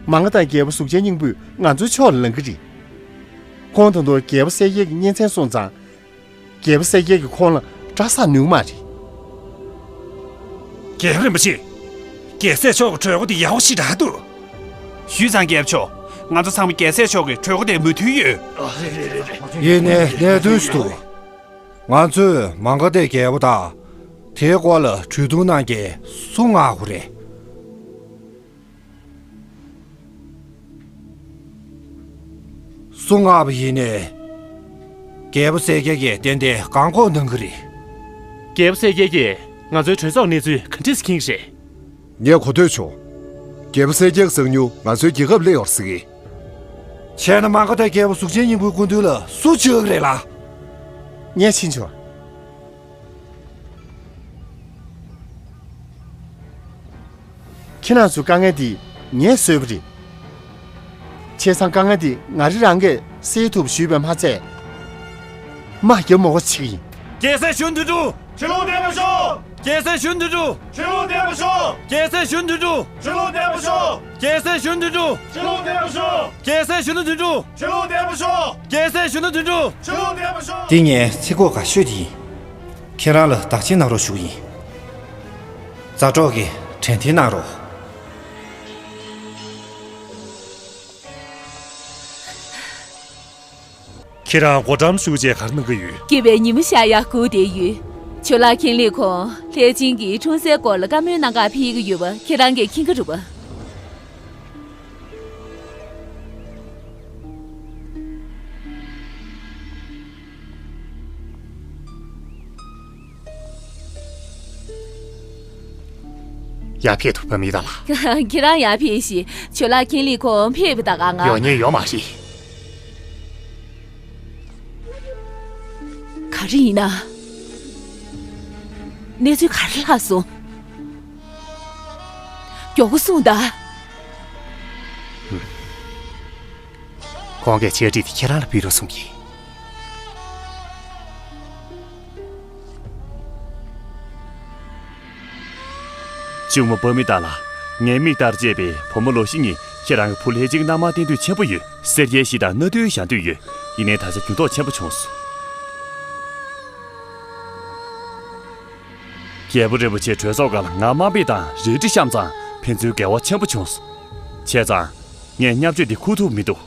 མང་ག་ཏ་རྒྱལ་པོ་གཟུགས་ཅན་སྙིང་པོས་ང་ཚོའི་ཕྱོགས་ལ་ལངས་ཀྱི་རེད། ཁོང་ད་དུང་རྒྱལ་པོ་གསལ་རྒྱལ་གྱི་གཉེན་ཚན་སོང་ཙང་། རྒྱལ་པོ་གསལ་རྒྱལ་གྱིས་ཁོང་ལ་སྐྲག་ས་ནུས་མ་རེད། རྒྱལ་པོ་རིན་པོ་ཆེ། རྒྱལ་སྲས་མཆོག་གི་གྲོས་འགོ་དེ་ཡག་པོ་ཞེ་དྲག་འདུག་ཞུས་ཙང་རྒྱལ་པོ་མཆོག་ང་ཚོ་ཚང་མ་རྒྱལ་སྲས་མཆོག་གི་གྲོས་འགོ་དེར་མོས་མཐུན་ཡོད། ཡིན་ནའི་གནད་དོན་ཞིག་འདུག་ང་ཚོས་མང་ག་ཏའི་རྒྱལ་པོ་དང་། དེའི་སྐོར་ལ་གྲོས་བསྡུར་གནང་མཁན་སུ་མངགས་དགོས་རེད། སུ་མངགས་པ་ཡིན་ནའི། རྒྱལ་པོ་གསལ་རྒྱལ་གྱིས་ཏན་ཏན་བཀག་འགོག་གནང་གི་རེད། རྒྱལ་པོ་གསལ་རྒྱལ་གྱིས་ང་ཚོའི་གྲོས་ཚོགས་གནས་ཚུལ་ག་འདྲས་མཁྱེན་གྱི་རེད། ངས་གོ་ཐོས་བྱུང་། རྒྱལ་པོ་གསལ་རྒྱལ་གྱིས་གསང་མྱུལ་ང་ཚོའི་རྒྱལ་ཁབ་སླེབས་ཡོད་ཟེར་གི། བྱས་ན་མང་ག་ཏའི་རྒྱལ་པོ་གཟུགས་ཅན་སྙིང་པོའི་སྐུ་མདུན་ལ་སུ་བཅར་གི་རེད་ལ། ངས་ཕྱིན་བྱུང་། ཁྱེད་རང་ཚོའི་དཀའ་ངལ་འདི་ངས་བཟོས་པ་རེད། བྱས་ཙང་དཀའ་ངལ་འདི་ང་རང་རང་གིས་སེལ་ཐུབ་ཞུས་པ་མ་ཚད། དམའ་རྒྱབ་མོ་གོ་བྱེད་ཀྱི་ཡིན། རྒྱལ་སྲས་གཞོན་དོན་གྲུབ། ཁྱེད་ལོ་བདེ་པོ་ཤོག་རྒྱལ་སྲས་གཞོན་དོན་གྲུབ། ཁྱེད་ལོ་བདེ་པོ་ཤོག་རྒྱལ་སྲས་གཞོན་དོན་གྲུབ། ཁྱེད་ལོ་བདེ་པོ་ཤོག་རྒྱལ་སྲས་གཞོན་དོན་གྲུབ། ཁྱེད་ལོ་བདེ་པོ་ཤོག་རྒྱལ་སྲས་གཞོན་དོན་གྲུབ། ཁྱེད་ལོ་བདེ་པོ་ཤོག་རྒྱལ་སྲས་གཞོན་ནུ་དོན་གྲུབ། ཁྱེད་ལོ་བདེ་པོ་ཤོག་འདི་ངའི་ཚིག་གོ་ག་ཤོད་ཀྱི་ཡིན། ཁྱེད་རང་ལ་བདག་གཅེས་གནང་རོགས་ཞུ་གི་ཡིན། མཛའ་གྲོགས་ཀྱི་དྲན་རྟེན་གནང་རོགས། ཁྱེད་རང་སྒོ་འགྲམ་བཞུགས་བྱས་ག་རེ་གནང་གི་ཡོད། སྐྱེ་བའི་ཉི་མ་ཤར་ཡག་སྒུག་བསྡད་ཡོད། ཇོ་ལགས་ཁེན་ལི་ཁོང་ལྷས་བྱིན་གྱིས་འཁྲུངས་སའི་སྐོར་ལ་བཀའ་མོལ་གནང་གར་ཕེབས་ཀྱི་ཡོད་པ་ཁྱེད་རང་གིས་མཁྱེན་གྱི་རེད་པ། ཡར་ཕེབས་ཐུབ་པ་མི་གདའ་ལ། ཁྱེད་རང་ཡར་ཕེབས་ཤིག་ཇོ་ལགས་ཁེན་ལི་ཁོང་ཕེབས་པ་ད་ག་ང་། ཡོང་ཉེན་ཡོད་མ་རེད། ག་རེ་ཡིན་ན། གནས་ཚུལ་ག་རེ་ལྷག་སོང་། མགྱོགས་པོ་གསུངས་དང་། ཁོང་གིས་ཆེད་ཁྲིད་དེ་ཁྱེད་རང་ལ་ཕུལ་རོགས་གསུངས་ཀྱིས། གཅུང་མོ་པ་མི་ཏཱ་ལ། ངའི་མིག་ལྟར་གཅེས་པའི་བུ་མོ་ལོ་ཤི་ཉིད་ཁྱེད་རང་གི་བུ་ལྷས་བྱིན་གྱི་མནའ་མར་བསྟེན་འདོད་ཆེན་པོ་ཡོད། སེར་སྐྱའི་གཞིས་དང་སྣ་བདུན་བཞག་འདོད་ཡོད། ཡིན་ནའི་ད་ཆ་འགྱུར་ལྡོག་ཆེན་པོ་བྱུང་སོང་། རྒྱལ་པོ་རིན་པོ་ཆེ་གྲོས་ཚོགས་ཁང་ལ་ང་དམའ་འབེབས་དང་རལ་གྲི་བཤམས་ཙང་ཕན་ཚུན་འགལ་བ་ཆེན་པོ་བྱུང་སོང་། བྱས་ཙང་། ངས་བརྙས་བཅོས་འདི་འཁུར་ཐུབ་མི་འདུག་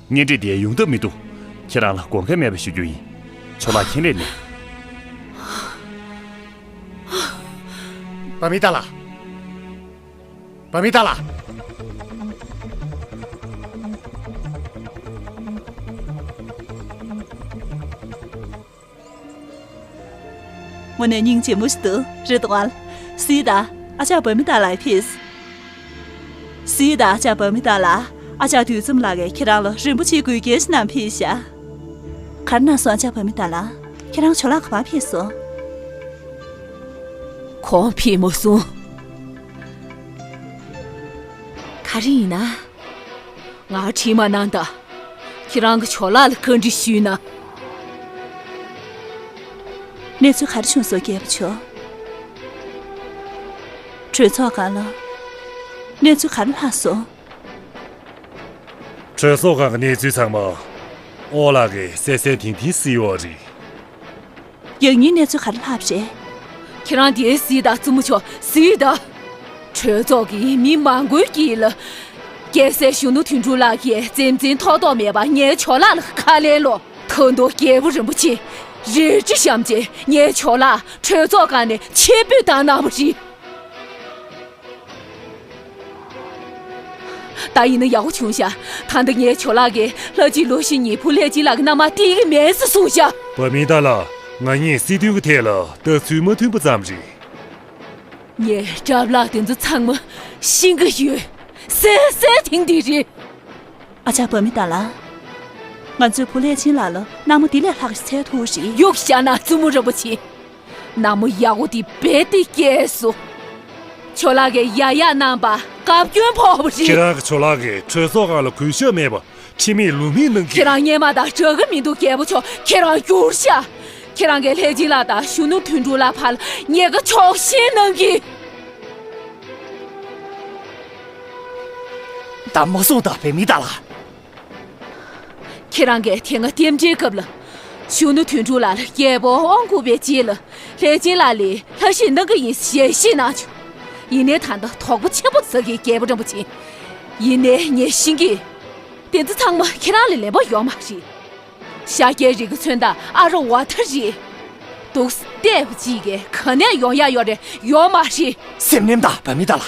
བརྙས་བྲིས་འདི་ཡོང་ཐབས་མི་འདུག་ཁྱེད་རང་ལ་དགོངས་འགལ་མེད་པ་ཞུ་རྒྱུ་ཡིན། ཇོ་ལགས་ཁེན་ལི་ནས། པ་མི་ཏཱ་ལ། པ་མི་ཏཱ་ལ། དངོས་གནས་སྙིང་རྗེ་མོ་ཞིག་འདུག་རེད་དོ། ཨ་ལ། སི་དང་ཨ་ཅག་པ་མི་ཏཱ་ལ་ཡི་ཕིས། སི་དང་ཨ་ཅག་པ་མི་ཏཱ་ལ། ཨ་ཅག་དུས་ཙམ་ལགས་ཀྱིས་ཁྱེད་རང་ལ་རིན་པོ་ཆེའི་གོས་རྒྱན་ཞིག་བསྣམས་ཕེབས་ཤག་ག་རེ་གནང་སོང་ཨ་ཅག་པ་མི་ཏཱ་ལ། ཁྱེད་རང་ཇོ་ལགས་ག་པར་ཕེབས་སོང་། ཁོང་ཕེབས་མ་སོང་། ག་རེ་ཡིན་ན། ང་དྲིས་མ་གནང་དང་། ཁྱེད་རང་གི་ཇོ་ལགས་ལ་བཀའ་འདྲི་ཞུས་ན། གནས་ཚུལ་ག་རེ་བྱུང་སོང་རྒྱལ་པོ་མཆོག་གྲོས་ཚོགས་སྒང་ལ། གནས་ཚུལ་ག་རེ་ལྷག་སོང་། གྲོས་ཚོགས་སྒང་གི་གནས་ཚུལ་ཚང་མ། ཨོ་ལགས་ཀྱིས་གསལ་གསལ་ཐིང་ཐིང་གཟིགས་ཡོད་རེད། ཡང་སྙིང་གནས་ཚུལ་ག་རེ་ལྷག་པ་རེད། ཁྱེད་རང་དེ་གཟིགས་དང་བཙུན་མོ་མཆོག་གཟིགས་དང་། གྲོས་ཚོགས་ཀྱི་མི་མང་པོའི་དཀྱིལ་ལ། རྒྱལ་སྲས་གཞོན་ནུ་དོན་གྲུབ་ལགས་ཀྱིས་འཛེམ་འཛེམ་ཐོག་ཐོག་མེད་པར་ངའི་ཇོ་ལགས་ལ་ཁ་ལན་སློག་ད་དུང་རྒྱལ་པོ་རིན་པོ་ཆེ་རལ་གྲི་བཤམས་རྗེས་ངའི་ཇོ་ལགས་གྲོས་ཚོགས་སྒང་ནས་ཕྱིར་འབུད་བཏང་གནང་བ་རེད། ད་ཡིན་ན་ཡག་པོ་བྱུང་ཤག་ད་ལྟ་ངའི་ཇོ་ལགས་ཀྱིས་ལྷ་རྗེ་ལོ་ཤི་ཉིད་བུ་ལྷས་བྱིན་ལགས་ཀྱི་མནའ་མར་སྟེར་གྱི་མེད་ཟེར་གསུངས་ཤག་པ་མི་ཏཱ་ལ། ང་གཉིས་སྲིད་དོན་གྱི་ཐད་ལ་ལྟ་ཚུལ་མ་མཐུན་པ་ཙམ་རེད། ངས་དགྲ་ལྷ་དེ་ཚོ་ཚང་མ་ཤེས་ཀྱི་ཡོད། གསལ་གསལ་ཐིང་ཐིང་རེད། ཨ་ཅག་པ་མི་ཏཱ་ལ། ང་ཚོས་བུ་ལྷས་བྱིན་ལགས་ལ་མནའ་མ་འདི་ལས་ལྷག་ཞིག་འཚོལ་ཐུབ་རེད། གཡུག་བཞག་ན་བཙུན་མོ་རིན་པོ་ཆེ། མནའ་མ་ཡག་པོ་དེ་རྦད་དེ་སྐྱེས་སོང་། ཇོ་ལགས་ཀྱིས་ཡ་ཡ་གནང་པ་བཀའ་བཀྱོན་ཕོག་པ་རེད། ཁྱེད་རང་གི་ཇོ་ལགས་ཀྱིས་གྲོས་ཚོགས་སྒང་ལ་གུས་ཞབས་མེད་པ་ཁྲིམས་མེད་ལུགས་མེད་གནང་གི། ཁྱེད་རང་སྔོན་མ་དང་འདྲ་གི་མི་འདུག་རྒྱལ་པོ་མཆོག་ཁྱེད་རང་འགྱུར་ཤག་ཁྱེད་རང་གིས་ལྷས་བྱིན་ལགས་དང་གཞོན་ནུ་དོན་གྲུབ་ལགས་བར་ལ་ཉེས་ཁ་ཕྱོགས་ཞེན་གནང་གི། ད་མ་གསུངས་དང་པ་མི་ཏཱ་ལ། ཁྱེད་རང་གིས་དེ་སྔ་རྟེན་འབྲེལ་སྐབས་ལ། གཞོན་ནུ་དོན་གྲུབ་ལགས་ལ་རྒྱལ་པོ་དབང་བསྐུར་བའི་རྗེས་ལ་ལྷས་བྱིན་ལགས་ལ་ལྷ་བཤིག་གནང་གི་ཡིན་ཞལ་བཞེས་གནང་བྱུང་། ཡིན་ནའི་ད་ལྟ་དོགས་པ་ཆེན་པོ་ཟ་གི་རྒྱལ་པོ་རིན་པོ་ཆེ། ཡིན་ནའི་ངས་ཤེས་ཀྱི། དེ་ཚོ་ཚང་མ་ཁྱེད་རང་ལ་ལན་པ་ཡོད་མ་རེད། ཤཱཀྱའི་རིགས་ཀྱི་མཚོན་རྟགས་ཨ་རོ་ཝ་ཐ་རེད། འདུག་སེ་བལྟས་པ་གཅིག་གིས་ག་ནས་ཡོང་ཡ་ཡོད་རེད། ཡོད་མ་རེད། སེམས་ནེམ་དང་པ་མི་ཏཱ་ལ།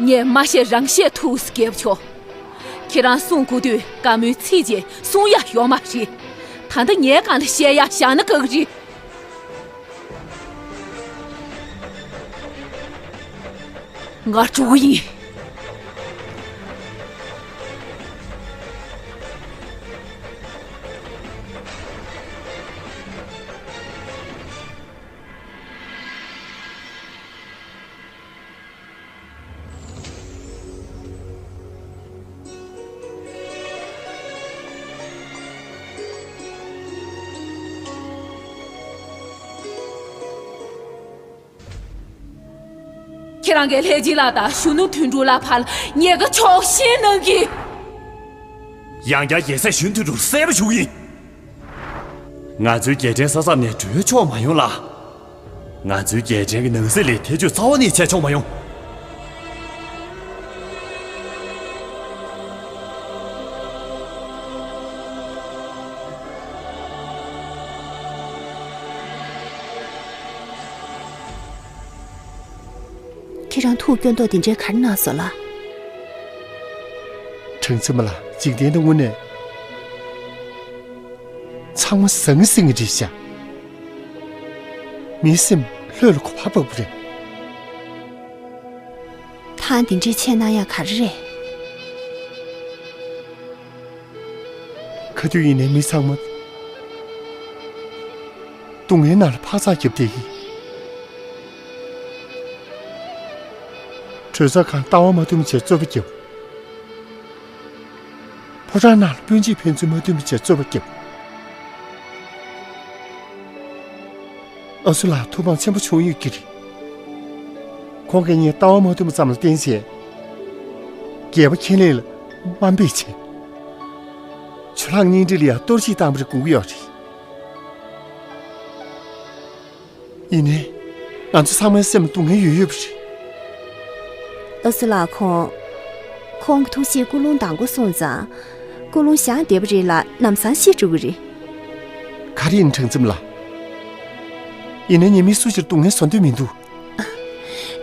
ངས་མ་བཤད་རང་བཤད་ཐུགས་སུ་རྒྱབ་ཆོག་ཁྱེད་རང་གསུང་དགོས་དུས་བཀའ་མོལ་ཚིག་གཅིག་གསུང་ཡ་ཡོད་མ་རེད། ད་ལྟ་ངའི་སྒང་ལ་བཤད་ཡ་བཞག་ན་དགའ་གི་རེད། ང་འགྲོ་གི་ཡིན། ཁྱེད་རང་གིས་ལྷས་སྦྱིན་ལགས་དང་གཞོན་ནུ་དོན་གྲུབ་ལགས་བར་ཉེན་ཁ་ཕྱོགས་ཞེན་གནང་གི། ཡང་བསྐྱར་རྒྱལ་སྲས་གཞོན་དོན་གྲུབ་གསལ་པོ་ཞུ་གི་ཡིན། ང་ཚོའི་རྒྱལ་ཕྲན་ས་མཚམས་ནས་བྲོས་ཆོག་མ་ཡོང་ལ། ང་ཚོའི་རྒྱལ་ཕྲན་གྱི་ནང་སྲིད་ལ་ཐེ་བྱུས་རྩ་བ་ནས་བྱས་ཆོག་མ་ཡོང་། ཁྱེད་རང་ཐུགས་སྐྱོ་མདོག་དེ་འདྲའི་ག་རེ་གནང་སོང་ལགས། སྲང་བཙན་མ་ལགས། འཇིག་རྟེན་འདི་དངོས་གནས་ཚང་མ་ཟང་ཟིང་གི་རེད་ཤག། མིའི་སེམས་ལྷོད་ལ་གོ་བ་བབས་པ་རེད། ཐང་འདི་འདྲའི་ཆད་གནང་ཡག་ག་རེ་རེད། ག་དུས་ཡིན་ནའི་མི་ཚང་མ་སྡུག་བསྔལ་ནང་ལ་འཕག་འཚག་བརྒྱབ་བསྡད་ཀྱི། གྲོས་ཚོགས་ཁང་ལྟ་བ་མ་མཐུན་པ་བྱས་རྩོད་པ་བརྒྱབ། ཕོ་བྲང་ནང་ལ་སྤུན་མཆེད་ཕན་ཚུན་མ་མཐུན་པ་བྱས་རྩོད་པ་བརྒྱབ། ཨ་སུ་ལགས་ཐུགས་ཕམ་ཆེན་པོ་བྱུང་ཡོད་ཀྱི་རེད། ཁོང་གིས་ངས་ལྟ་བ་མ་མཐུན་པ་ཙམ་ལ་བརྟེན་བྱས། རྒྱལ་པོ་ཁས་ལེན་ལ་དམའ་འབེབས་བྱས། ཇོ་ལགས་གཉེན་སྒྲིག་ལ་ཡང་གཏོར་བཤིག་བཏང་བ་རེད་དགོངས་ཀྱི་ཡོད་རེད། ཡིན་ནའི། ང་ཚོ་ཚང་མའི་སེམས་ལ་སྡུག་བསྔལ་ཡོད་ཡོད་པ་རེད། ཨ་སུ་ལགས་ཁོང་། ཁོང་གི་ཐུགས་བཞེད་ཀུན་སློང་དང་པོ་སོང་ཙང་། ཀུན་སློང་བཞག་བསྡད་པ་རེད་ལ་ལམ་སང་ཤི་འགྲོ་གི་རེད། ག་རེ་ཡིན་སྲང་བཙན་མ་ལགས། ཡིན་ནའི་ཉེས་མིང་སུ་ཞིག་སྡུག་བསྔལ་བཟོ་འདོད་མི་འདུག།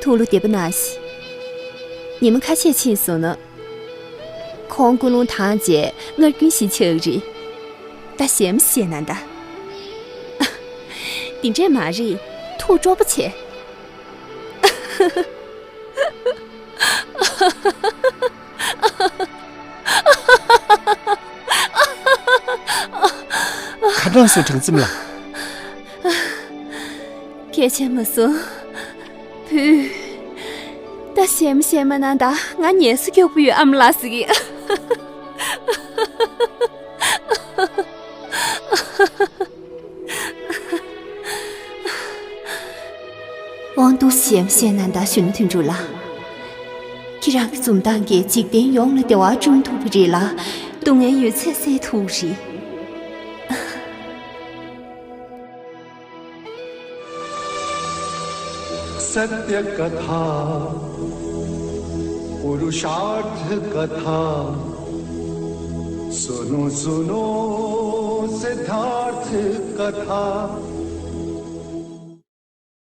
ཐུགས་བློ་བདེ་པོ་གནང་ཞིག། ཉི་མ་ཁ་ཤས་ཕྱིན་སོང་ན། ཁོང་ཀུན་སློང་དྭངས་བྱས་སྔར་རྒྱུན་བཞིན་ཆགས་རེད། ད་གཞན་མ་བཤད་ན་ད། འདི་འདྲས་མ་རེད། ཐུགས་སྤྲོ་པོ་བྱས། ག་འདྲ་སོང་སྲང་བཙན་མ་ལགས། སྐད་ཆ་མ་གསུང་། བུ། ད་གཞན་མ་བཤད་མ་གནང་ད་ང་ངལ་གསོ་མགྱོགས་པོ་ཡོད་ཨ་མ་ལགས་ཟེར་གི། དབང་དུ་གཞན་མ་བཤད་ན་ད་གཞོན་ནུ་དོན་གྲུབ་ལགས། ཁྱེད་རང་གི་འཛུམ་མདངས་ཀྱིས་འཇིག་རྟེན་ཡོངས་ལ་བདེ་བ་བསྐྲུན་ཐུབ་པ་རེད་ལ། སྡུག་བསྔལ་ཡོད་ཚད་སེལ་ཐུབ་རེད། सत्य कथा पुरुषार्थ कथा सुनो सुनो सिद्धार्थ कथा।